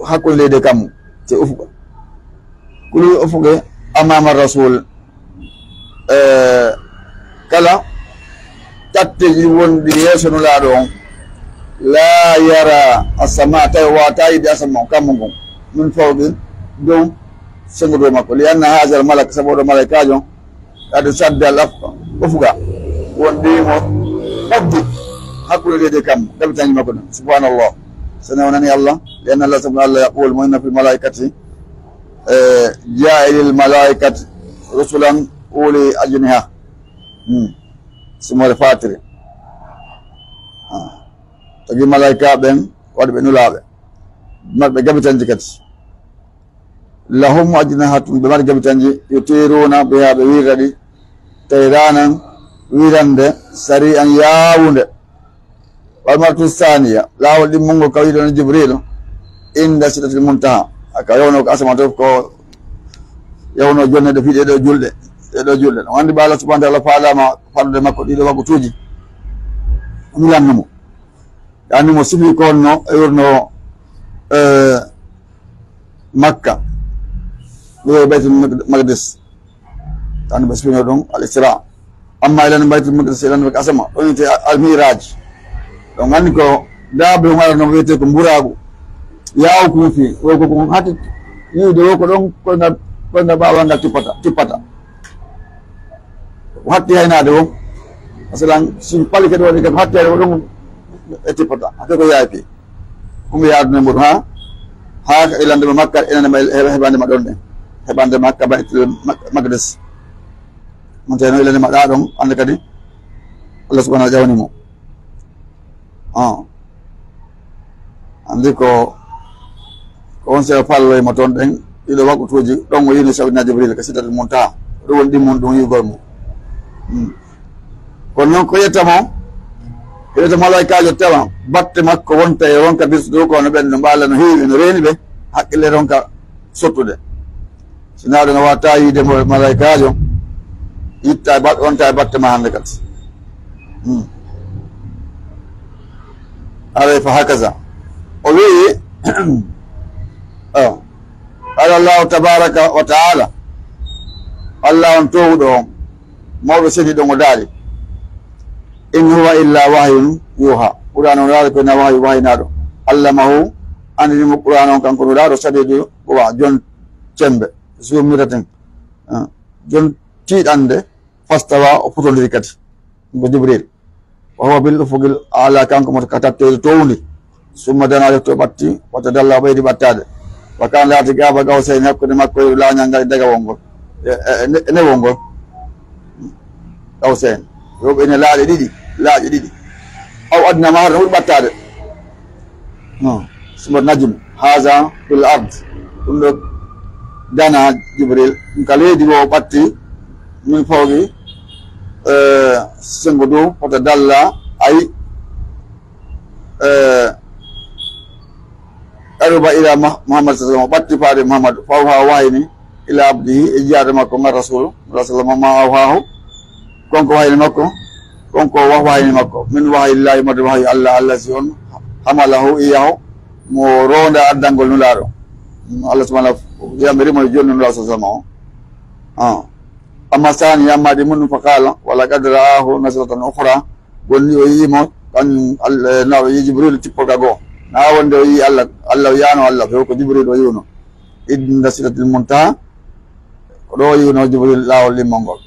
hakkunde leydi e kammu, c'est ufuqa. Kulu ufuqe amama rasul, eh, kala tatteji wonɗi yeeso nulaaɗo on, la yara asama, tawi wata yiɗde asama on, kammu ngun, min fawqi, dow, sengo dow makko, li anna haza al malak, sabu oɗo malaikaajo, Qad sadda al afqa, ufuqa. Wonde mo ɓaddi hakkunde leydi e kammu, gabitanji makko ɗin. Subhanallah. Sene o nani Allah, li anna Allah subhanahu wa ta'ala yaqul, mo inna fil malaikati, eh, ja'ilil malaikati rusulan uli ajniha. Hmm. Sumore Fatiri. Ah. Tagi malaika ɓen, waɗi ɓe nulaaɓe. Marɓe gabitanji kadi. Lahum ajnihatun, ɓe mari gabitanji, yutiruna biha, ɓe wirra ɗi, tayranan, wirande, sari'an, yaawunde. Wal maratu saniya, laawol ɗimmungol ka wiɗon Jibril, inda sidratil muntaha. Aka yawno ko asama to ko yawno jonne ɗe fii ɗe ɗo julɗe, ɗe ɗo julɗe. On anndi ba Allah subhanahu wa ta'ala faalama faalde makko ɗiɗo waktuuji. Milanno mo. Yani mo sifi ko honno e wurno, eh, Makka. Ɗo e Baytul Maqdis. Yani ɓe sifino ɗum al Isra. Amma ilan Baytul Maqdis ilan ɓe asama. Ɗon wiyete al Miraj. Ɗon anndi ko daabe o mara no wiyete ko mburaagu. Yaw ko fi. Wo ko ko hati. Yiide wo ko ɗon ko nga, ko nga ɓaawa nga tippata, tippata. Ko hatti haynaade o. Masalan, si pali kadi waɗi kadi hatti haynaade o ɗon e tippata. Hake ko yaawi fi. Ko mi yaaduna mboɗo ha, ha ka ilande ma Makka, ilande ma he-, heɓande ma ɗon ɗen. Heɓande Makka, Baytul Mak-, Maqdis. On tawi no ilande ma ɗa ɗon, annde kadi Allah subhanahu wa ta'ala ƴawni mo. Ah. Anndi ko, ko on seeɗa falloye mo toon ɗen, ɗiɗo waktuuji, ɗon o yiino Sayyidina Jibril ka Sidratul Muntaha. Ɗum woni ɗimmun ɗum yigol mo. Hmm. Kono noon ko yetta mo, ko yetta malaikaajo tawa, batte makko wonta e wonka birsude ko no ɓen no mbaala no heewi, no reeni ɓe, hakkille ronka sottude. Si neɗɗo no watta yiide mo malaikaajo, itta e bat-, wonta e batte ma hannde kadi. Hmm. Aray fa hakaza. O wi'i, oh, qala Allahu tabaraka wa ta'ala, Allah on towuɗo on, mawɗo seniiɗo on o daali, "In huwa illa wahyun yuha." Qur'an on daali ko na wahyu wahyinaaɗo. Allamahu, andini mo Qur'an on kanko nulaaɗo, shadidu quwa, jon cembe, zu mirratin, ah, jon tiiɗande, fastawa, o putondiri kadi. Ko Jibril. Wa huwa bil ufuqil a'la, kanko mo ka tattoyde towndi. Summa dana, refti o ɓatti, wa tadalla, o ɓeydi ɓattaade. Wa kana, laati, qaba qawsayni, hakkunde makko e laañal ngal e dagawol ngol. E, e, e ne-, e newol ngol. Qawsayni. Rewɓe ene laaɗe ɗiɗi, laaƴe ɗiɗi. Aw adna, ma har no ɓuri ɓattaade. Hmm. Summa najm, haza fil ard. Ɗum ɗo dana Jibril. Ɗum ka leydi o ɓatti, min fawqi Eh, senngo dow fota dalla, ay, eh, qaruba ila Mah-, Muhammad sallallahu alaihi wasallam, o ɓatti faade Muhammad, fa awha, o wahayni ila abdihi, e jiyaaɗo makko ngal, Rasul sallallahu alaihi wasallam, ma awhahu, kon ko wahayni makko, kon ko wah-, wahayni makko, min wahyillahi, mode wahyu Allah, Allah si on hamalahu iyahu, mo ronda addangol Nulaaɗo. Allah subhanahu wa ta'ala yamiri mo e jonni Nulaaɗo sallallahu alaihi wasallam o. Ah. Amma sani, amma ɗi mun, fa qala, wa laqad ra'ahu nazlatan ukhra, wonni o yi'i mo, kan Al-, eh, na o yi'i Jibril tippol ka goo. Na wonde o yi'i Allah, Allah o yi'ano Allah, few ko Jibril o yi'uno. Inda sidratil muntaha, ko ɗo o yi'uno Jibril laawol ɗimmol ngol.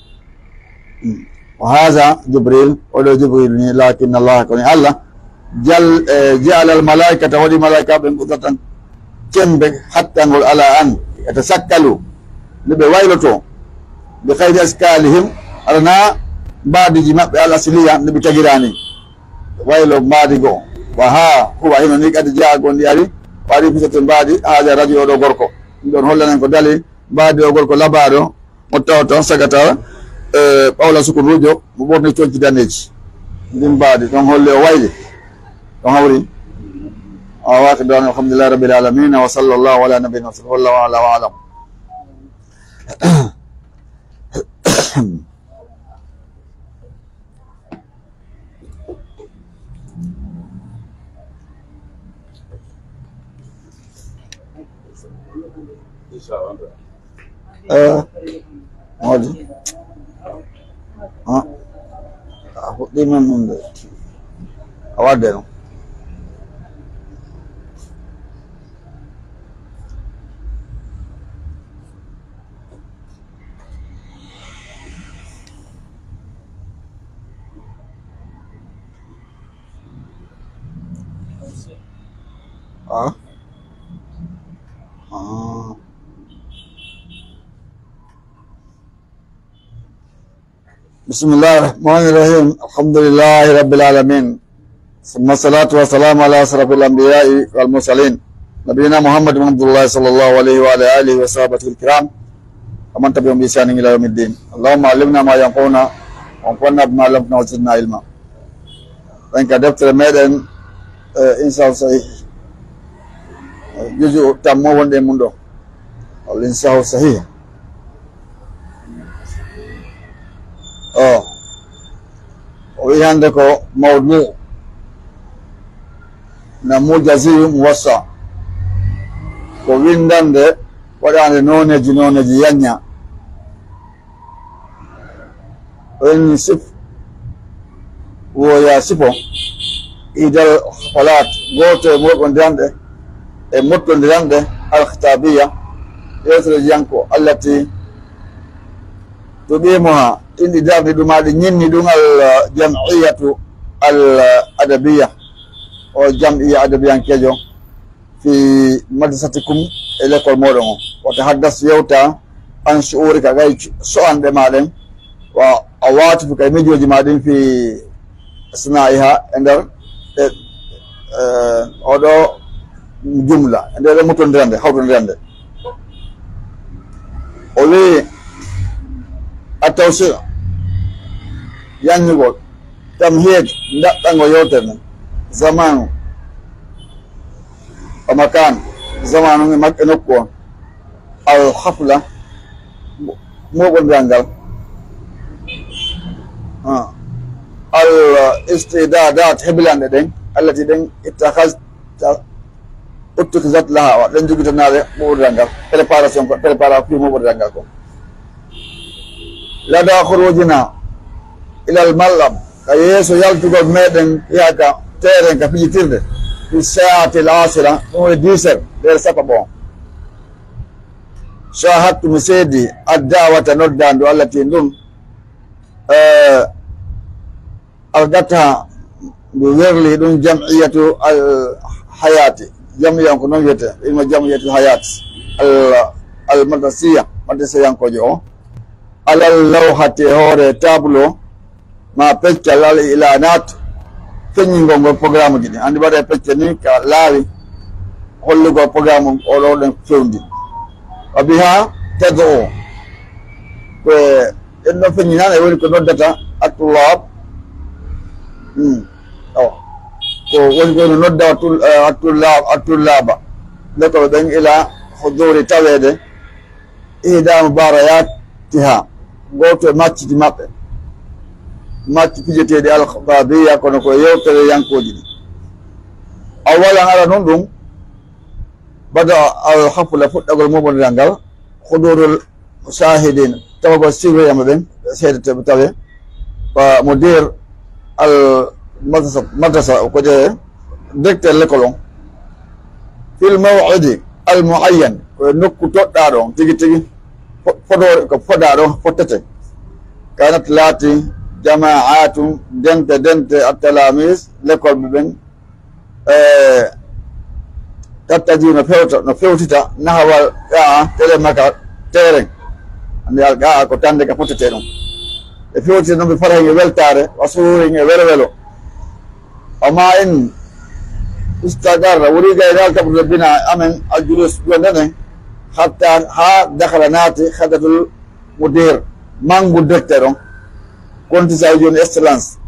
Hmm. Wa hadha Jibril, o ɗo Jibril ni, lakin Allah, ko ni Allah, jal-, eh, ja'ala al malaikata, waɗi malaika ɓen qudratan, cembe hattangol, ala an yatasakkalu, nde ɓe wayloto, bi khayri askalihim, alana mbaadiji maɓɓe al asliya, nde ɓe tagirani. Waylo mbaadi goo. Wa ha huwa, hino ni, kadi jaa, gonɗi ari, wa ari fisatun mbaadi, haja rajul, oɗo gorko. Ɗum ɗon hollanen ko dali mbaadi o gorko labaaɗo, mo tawata sagata, e, ɓawla sukuruujo, mo ɓorni coñci daneeji. Ndin mbaadi ɗon holli o wayli, ɗon hawri. Wa akhiru da'wana alhamdulillahi rabbil alamin, wa sallallahu ala nabiyyina Muhammad, wallahu ala wa alam. Eh, moodi. Ah, a fuɗɗiima ɗum de. A waɗde ɗum. Ah. Ah. بسم الله الرحمن الرحيم. الحمد لله رب العالمين. ثم الصلاة والسلام على أشرف الأنبياء والمرسلين، نبينا محمد بن عبد الله، صلى الله عليه وعلى آله وصحبه الكرام، ومن تبعهم بإحسان إلى يوم الدين. اللهم علمنا ما ينفعنا، وانفعنا بما علمتنا، وزدنا علما. Ɗen ka deftere meɗen, eh, Insahu Sahih. Eh, juzu tammo wonde e mum ɗo. Al Insahu Sahih. O, o wi'i hannde ko mawdu, namujaziyu muwassa. Ko winndannde waɗaande nooneeji, nooneeji yanña. Woni sif-, woya sifo, idal hafalat, gooto e moɓondiranɗe, e mottondiranɗe, alkhitabiya, yewtere jiyanko, allati tuqimuha, ɗin ɗi darni ɗum, maa ɗi ñinni ɗum, al jam'iyatu al adabiya, o jam'iya adabiyankeejo, fi madrasatikum, e l'école moɗon o. Wa tahaddas, yewta, an shu'urika, gay so'anɗe ma ɗen, wa awatifika, e mijooji ma ɗin, fi asna'iha, e nder, e, e, oɗo jumla, e nder muttondirande, hawtondirande. O wi, at-tawsi', yanñugol, tamhid, ndaɗɗango yewtere nden, zamanu, wa makan, zamanu e mak-, e nokku on, al hafla, mo-, moɓondiral ngal, ah, al istidadat, hebilanɗe ɗen, allati ɗen ittakhazta, uttukizat laha, wa ɗen jogitanaɗe moɓondiral ngal, préparation ko, préparation moɓondiral ngal ko. Lada khurujina ilal mal'ab, ka yeeso yaltugol meɗen yaaka terrain ka fijitirde, fi sa'ati al asira, ɗum woni dix heures, nder sappo ɓo. Shahadtu, mi seedi, ad-da'wata, noddaandu allati ndun, eh, algata, ndu werli ɗum jam'iyatu al hayati. Jam'iya on ko non wiyete, ilma jam'iyatu al hayat. Al, al madrasiya, madrasiyankoojo o. Alal lawhati, e hoore tableau, ma peccal, al ilanat, feññingol ngol programme ji ɗin. Anndi mbaɗa e pecce ni ka laawi, hollugol programme o ɗo ɗen fewndi. Wa biha tad'u, ko e En ɗon feññi nane woni ko noddata attullaab. Hmm. Awa. Ko woni ko no nodda attul-, eh, attullaab, attullaaba. Nde ko ɓe ɓen ila huduri taweede. Ihda mubarayatiha. Gooto e macciji maɓɓe. Macci pijeteeɗi alkhababiya kono ko yewtere yankooji ɗi. Awalan ara nun ɗum. Bada al hafla fuɗɗagol muɓondiral ngal. Hudurul shahidin, tawagol surveillant ɓe ɓen, seedeteeɓe tawe, wa mudir al madrasa, madrasa, ko je directeur l'école on. Fil maw'idi al muayyan, ko e nokku toɗɗaaɗo on, tigi tigi, fo-, fodoore, ko fodaaɗo on, fottete. Kanat laati jama'atu, dente, dente, at talamis, l'école ɓe ɓen, e tattaji no fewta, no fewtita nahawal gaa tele maka teren. Andi al gaa ko tande ka fottete ɗum. E fewtita noon ɓe fara hen e weltaare, wa sururin e welo welo. Amma in istagarra, wuri gay dal tabrude bina amen al julus jonde nen, hatta ha dakhala naati khadatul mudir, mangu directeur on. Konti sa joni excellence.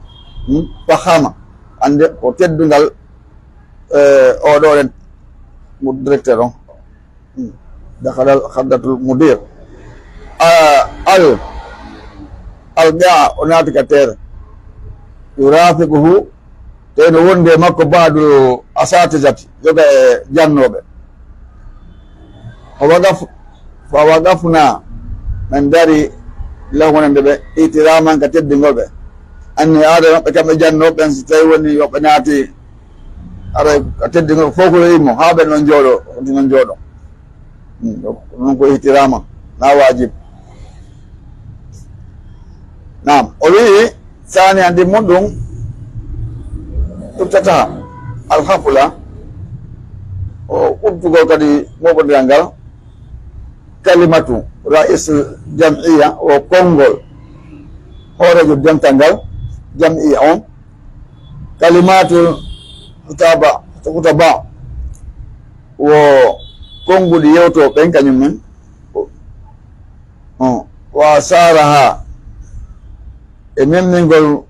Hmm? Fahama. Ande ko teddungal, eh, oɗo ren mo directeur on. Hmm. Dakhala al khaddatul mudir. Ah, al, al gaa o naati ka teere. Yurafiquhu, te no wonde makko ba'du asatizati, yoga e jannoɓe. Fa waqaf-, fa waqafna, min dari lahu wonande ɓe, ihtiraman ka teddingol ɓe. Anni aada maɓɓe kamɓe jannooɓe ɓen, si tawi woni yoɓe naati, aray ka teddingol fof ko yo immo, haa ɓen on jooɗo, on jooɗo. Hmm, ɗum ko ihtirama, na waajib. Naam, o wi'i, saani an ɗin mun ɗum, tuttata alhafla, o ɓurtugol kadi moɓondiral ngal, kalimatu ra'isul jam'iyya, o konngol hooreejo dental ngal jam'iyya on, kalimatu hutaba, hutaba, wo konnguɗi yewtooɓe ɓen kañum men, o, o, wa saraha e memmingol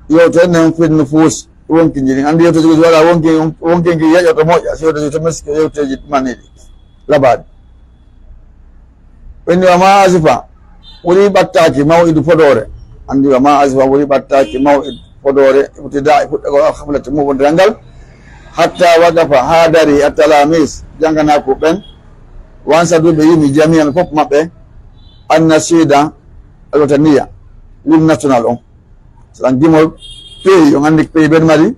yewtere nden fil nufus, wonkiji ɗin. Anndi yewteeji ɗi waɗa wonki, wonkinki yeƴoto moƴƴa, si yewteeji to miski yewteeji maniɗi, labaaɗi. Ɓenni wa ma asifa, woni ɓattaaki maw'idu fodoore. Anndi wa ma asifa, woni ɓattaaki maw'idu fodoore, ibtidaa e fuɗɗagol al haflati muɓondiral ngal. Hatta waqafa, haa dari, at-talamis, jannganaaku ɓen. Wansadu ɓe yimi jami'an fof maɓɓe, an nasida al wataniya, l'hymne national on. Saɗan gimol pays, on anndi pays ɓen mari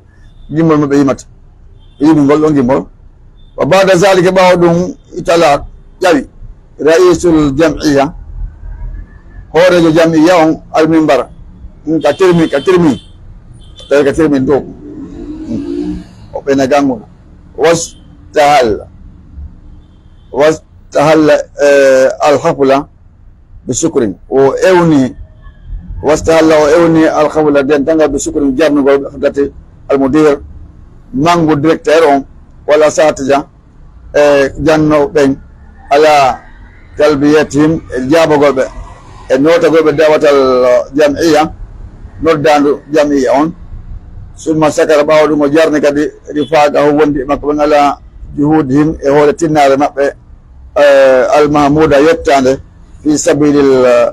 gimol mo ɓe yimata. Ɓe yimi ngol ɗon gimol. Wa ba'da zalika, ɓaawo ɗum, itala ƴawi ra'isul jam'iyya, hooreejo jam'iyya on, al minbar. Ɗum ka tirmi, ka tirmi. Tawi ka tirmi dow. O ɓena gannguna. Wastahalla. Wastahalla, eh, al hafla bi shukrin. O ewni, wastahalla, o ewni al hafla dental ngal bi shukrin, jarnugol hadrati al mudir, mangu directeur on, wal asatija, e jannooɓe ɓen, ala talbiyatihim, e jaabagol ɓe, e nootagol ɓe da'watal jam'iyya, noddaandu jam'iyya on. Summa shakara, ɓaawo ɗum o jarni kadi rifaqahu, wondi e makko ɓen, ala juhudihim, e hoore tinnaare maɓɓe, eh, al mahmuda, yettaande, fi sabilil, eh,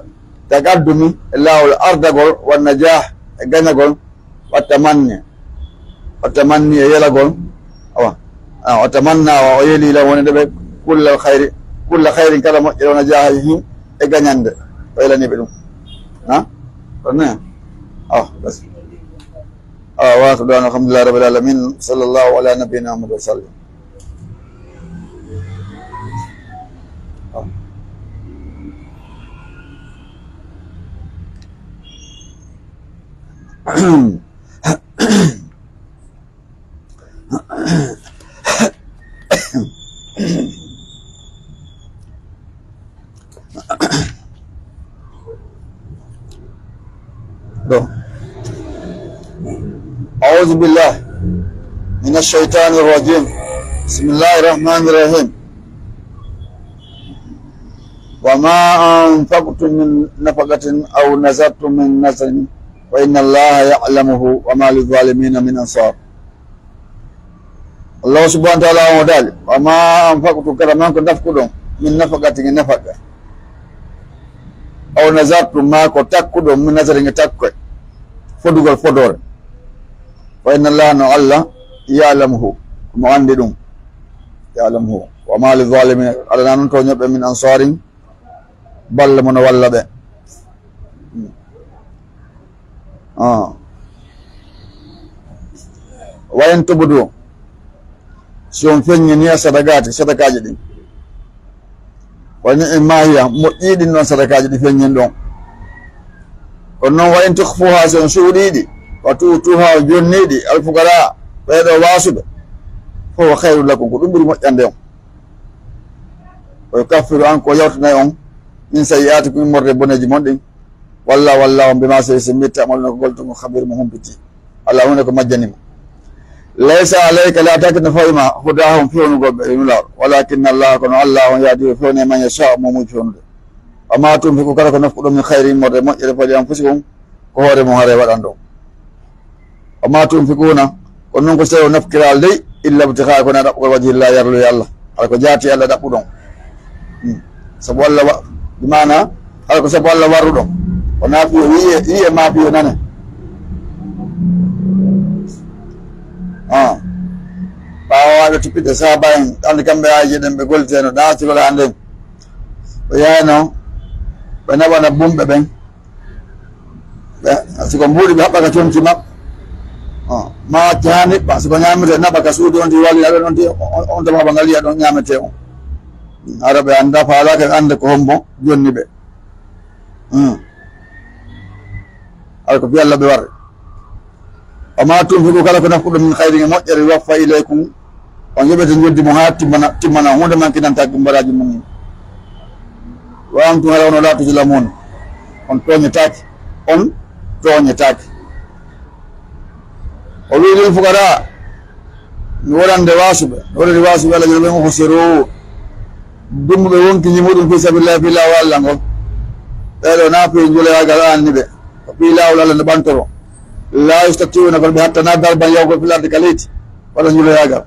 taqaddumi, e laawol ardagol, wan najah, e gañagol, wa tamanni, wa tamanni, e yelagol, awa, ah, wa tamanna, o yeli ila wonande ɓe kullal khayri, kulla khayrin, kala moƴƴere, wa najahi, e gañande, o yelani ɓe ɗum. Ha? Ɗon ne? Awa, bas. Awa, wa akhiru da'wana alhamdulillahi rabbil alamin. Sallallahu ala nabiyyina Muhammad wa sallam. Bon. أعوذ بالله من الشيطان الرجيم. بسم الله الرحمن الرحيم. و، وما أنفقتم من نفقة أو نذرتم من نذر فإن الله يعلمه وما للظالمين من أنصار. Allahu subhanahu wa ta'ala on o daali, وما أنفقتم, kala man ko nafkuɗon, من نفقة, e nafaka, أو نذرتم, ma ko takkuɗon, من نذر, e takkol, fodugol fodoore, فإن الله, no Allah, يعلمه, mo anndi ɗum, يعلمه, وما للظالمين, alaa noon tooñooɓe, من أنصار, ballo mo no walla ɓe. Ah. وإن تبدوا, si on feññini الصدقات, sadakaaji ɗin, فنعم هي, moƴƴi ɗin ɗon sadakaaji ɗi feññin ɗon. Kono noon, وإن تخفوها, si on suuɗii ɗi, وتؤتوها, on jonnii ɗi, الفقراء, ɓee ɗoo waasuɓe, فهو خير لكم, ko ɗum ɓuri moƴƴande on. ويكفر عنكم, o yawtanay on, من سيئاتكم, immorde boneeji mon ɗin. والله, والله, بما, sabu, sabu, تعملون, ko golliton kon, خبير, mo humpiti. Alaa huunde ko majjani mo. ليس عليك, alaa takkine fawii ma, هداهم, fewnugol ɓe, yo Nulaaɗo. ولكن الله, kono Allah on, يهدي, o fewnay, من يشاء, mo muuyi fewnude. وما تنفقوا, kala ko nafkuɗon, من خير, immorde moƴƴere, فلأنفسكم, ko hoore mon haray waɗan ɗon. وما تنفقون, kono noon ko sewo nafkiral dey, إلا ابتغاء, ko na ɗaɓɓugol وجه الله, yarluye Allah. Hara ko jaati Allah ɗaɓɓuɗon. Hmm. Sabu Allah wa-, bi maana, hara ko sabu Allah warruɗon. Ko na fiyo yiye, yiye ma fiyo nane. Ah. Ɓaawo aɓe tuppitde sahaaba en, andi kamɓe haaji ɗen ɓe golliteno, ɗa sikola nden. Ɓe yayno, ɓe naɓana bumɓe ɓen. Ɓe, si ko mbuuɗi ɓe haɓɓa ka conci maɓɓe. Oh, ma acca haa niɓɓa, si ko ñaametee naɓa ka suudu on ti wali, aɗon on ti, on, on tama ba ngal yiya ɗon ñaametee on. Hara ɓe annda, faalaaka ɓe annda ko hombo jonni ɓe. Hmm. Hara ko fi Allah ɓe warre. وما تنفقوا, kala ko nafkuɗon, من خير, e moƴƴere, يوفى إليكم, on yoɓete njoddi mum haa timmana, timmana, huunde mankinantaake ɗum baraaji mum. وأنتم, hara onon, لا تظلمون, on tooñetaake, on tooñetaake. O wi'i, للفقراء, mi worande waasuɓe, mi worande waasuɓe Allah jalla ɓen, أحصروا, dummuɓe wonki ñimuɗum في سبيل الله, fii laawol Allah ngol. Ɓee ɗoo na fii njuloyaagal aanni ɓe, ko fii laawol Allah no ɓantoro. لا يستطيعون, kono ɓe hattana, ضربا, yahugol, في الأرض, ka leydi, walla njuloyaagal.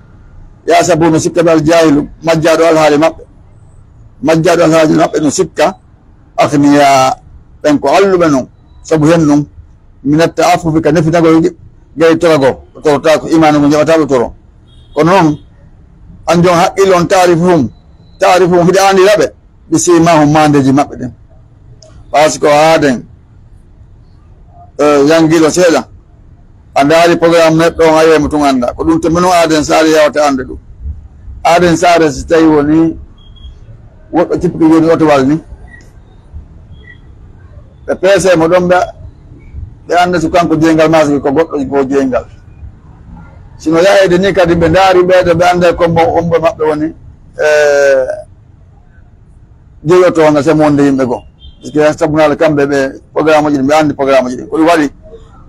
يحسبهم, no sikka ɓe, الجاهل, majjaaɗo alhaali maɓɓe. Majjaaɗo alhaali maɓɓe no sikka, أغنياء, ɓen ko alluɓe non, sabu hen non, من التعفف, ka nefinagol, gay toragol, ɓe torotaako, iimaanu ngu jaɓataa ɓe toro. Kono non, an jon haqqille on, تعرفهم, تعرفهم, hiɗa anndira ɓe, بسيماهم, maandeeji maɓɓe ɗin. Parce que aaden, eh, yangiiɗo seeɗa, a ndaari programme neɗɗo on, a yehi mo tun, annda. Ko ɗum to minen aaden Saare yawata annde ɗum. Aaden Saare, si tawi woni woɗɗo cippike jooni otowal ni, ɓe peese mo ɗon, ɓe, ɓe annda si kanko jeyngal maa si ko goɗɗo goo jeyngal. Sino yahayde ni kadi, ɓe ndaari ɓee ɗo, ɓe annda ko mo, ombo maɓɓe woni, eh, jeyoto nga semo wonde yimɓe goo. Parce que sabu naala kamɓe ɓe programme ji ɗi, ɓe anndi programme ji ɗi. Ko ɗum waɗi,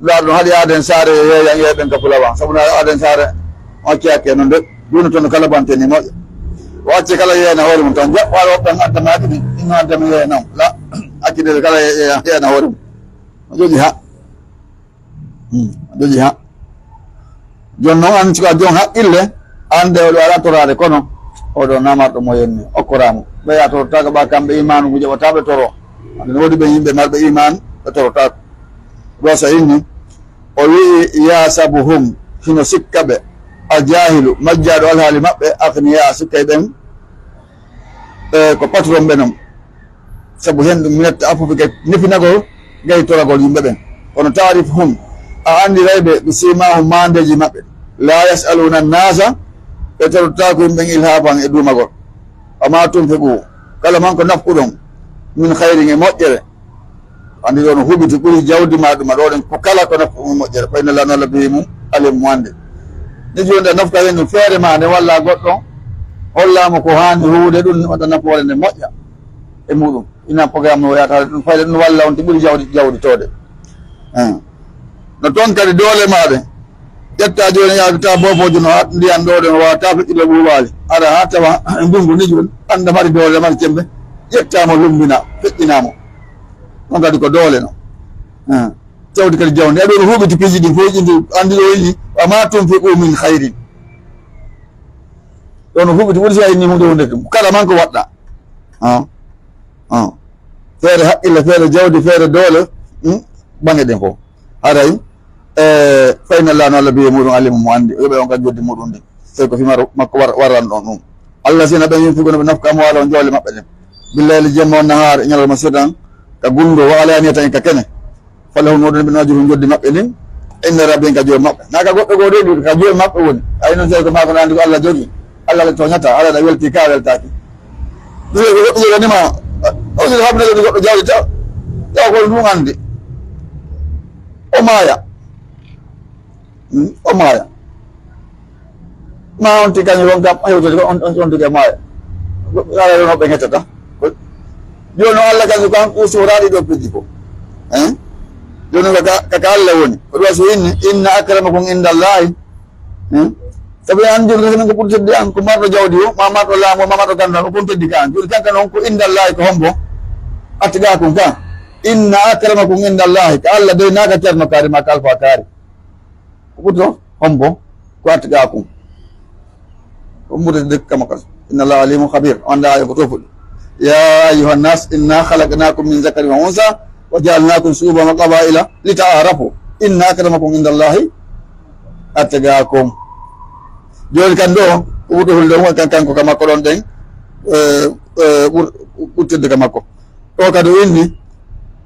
ɗum ɗum haɗi aaden Saare yeeya, yeeya ɓen ka Fulawa. Sabu naala aaden Saare on acci hakke non de. Jooni toon kala bante ni moƴƴa. O acci kala yeeyana hoore mum tan. Jaɓɓo ala woɓɓe en adda ma ɗiɗi, ino adda mi yeeyana on. La, acci de kala yeeya, yeeyana hoore mum. O jogi ha. Hmm, a jogi ha. Jon non an sika jon haqqille, an de oɗo ala toraade kono, oɗo namarɗo mo yenni, okkoraamo. Ɓe ya tortaaka ɓa kamɓe imaanu ngu jaɓata ɓe toro. Ande no woodi ɓe yimɓe marɓe imaan, ɓe torotaako. Ɗo sa inni, o wi'i, يحسبهم, hino sikka ɓe, الجاهل, majjaaɗo alhaali maɓɓe, أغنياء, sikkay ɓen, e, ko patron ɓe non. Sabu hen ɗum من التعفف, ka nefinagol, gay toragol yimɓe ɓen. Kono تعرفهم, a anndiray ɓe, بسيماهم, maandeeji maɓɓe. لا يسألون الناس, ɓe torotaako yimɓe ɓen إلحافا, e duumagol. وما تنفقوا, kala man ko nafkuɗon, من خير, e moƴƴere. Anndi ɗo no huɓiti ɓuri jawdi ma ɗum, a ɗo ɗen ko kala ko nafku mum moƴƴere. فإن الله, no Allah, به, mum, عليم, mo anndi. Ni jooni a nafka hen ɗum feere ma nde walla goɗɗo, holla mo ko haani huude ɗum, waɗa nafoore nde moƴƴa e muɗum. Ina programme no yataade ɗum fayda ɗum walla on ti ɓuri jawdi, jawdi toode. Hein. No toon kadi doole maaɗe. Ƴetta jooni yaadu ta boofoojo no haat ndiyan ɗo ɗen wawa ta feƴƴude ɓuuɓaali. Ara haa tawa e ndungu ni jooni annda mari doole mari cembe. Ƴettaama, lummbina, feƴƴinaama. Noon kadi ko doole noon. Tawde kadi jawdi. Aɗo no huɓiti piiji ɗi fof, ƴindi anndi ɗo yiɗi, wa ma tunfiqu min khairin. Ɗo no huɓiti, woni si a inni huunde, huunde ɗum. Kala man ko waɗɗa. Ah. Ah. Feere haqqille, feere jawdi, feere doole, hmm? Baŋe ɗen fof. Haray, e, fa inna Allaha, no Allah bi e muɗum, alimu, mo anndi, o yoɓe on ka joddi muɗum ndi. Tawi ko fimaro makko war-, warran ɗon ɗum. Allazina, ɓen yunfiquna, ɓe nafqa amwalahum, jawle maɓɓe ɗen. Bil layli, jemma, wan nahari, e ñalawma sirran, ka gunndoo, wa alaniyatan, e ka kene. Falahum, no ɗon ɓe ajruhum, joddi maɓɓe ndin, inda rabbihim, ka Joomi maɓɓe. Na ka goɗɗo goo de, ka Joomi maɓɓe woni. Ay noon, tawi ko maa ko na anndi ko Allah jogii. Allah, Allah tooñataa, Allah na weltii ka, weltaaki. Ɗum ko goɗɗo joganima, o sila hamna jogii goɗɗo jawdi taw. Taw ko ɗum anndi. O maaya. Hmm? O maaya. Ma on tigi kañum won kam, hewtode ko on, on, on tigi maaya. Ala yono ɓe ŋettata. Ko, jooni o Allah kañum kan, o sohraɗi ɗo piiji ko. Hein? Jooni ka, ka, ka Allah woni. Ko ɗum waɗi so inni, inna akramakum indallahi. Hmm? Sabu en anndi jooni kadi ko ɓuri teddi an, ko marɗo jawdi o, ma marɗo laamu o, ma marɗo ganndal o, ko on teddi ka an. Jooni kanka noon ko indallahi ko hombo? Atqakum ka. Inna akramakum indallahi. Ka Allah dey naaka ceerno kaari ma ka alfa kaari. Ko ɓuri toon hombo? Ko atqakum. Ko ɓuri teddi kama kas. Inna Allaha alimun khabir. O annda ayo ko to fuɗi. Ya ayyuhan nas, inna khalaqnakum min zakarin wa unsa, wa ja'alnakum shu'uban wa qaba'ila lita'arafu. Inna akramakum indallahi atqakum. Jooni kan ɗo, ko ɓurɗo hulde on, kan, kanko ka makko ɗon ɗen, eh, eh, ɓur-, ɓurtirde ka makko. O kadi o inni,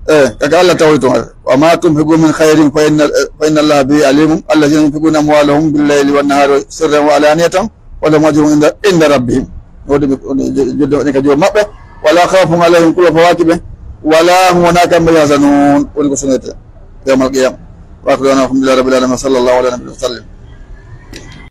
eh, kaka Allah tawi toon. Wa ma tunfiqu min khairin fa inna, eh, fa inna Allaha bihi alimun. Allazina yunfiquna amwalahum bil layli wan nahari sirran wa alaniyatan, wa lahum ajruhum inda, inda rabbihim. Wodi ɓe, woni jo-, joddi waɗi ka Joomi maɓɓe. Wala khawfun alayhim, kula fawaaki ɓe. Wala hum, wona kamɓe, yahzanun, woni ko sunete yawmal qiyama. Wa akhiru da'wana alhamdulillahi rabbil alamin. Sallallahu ala nabiyina wa sallim.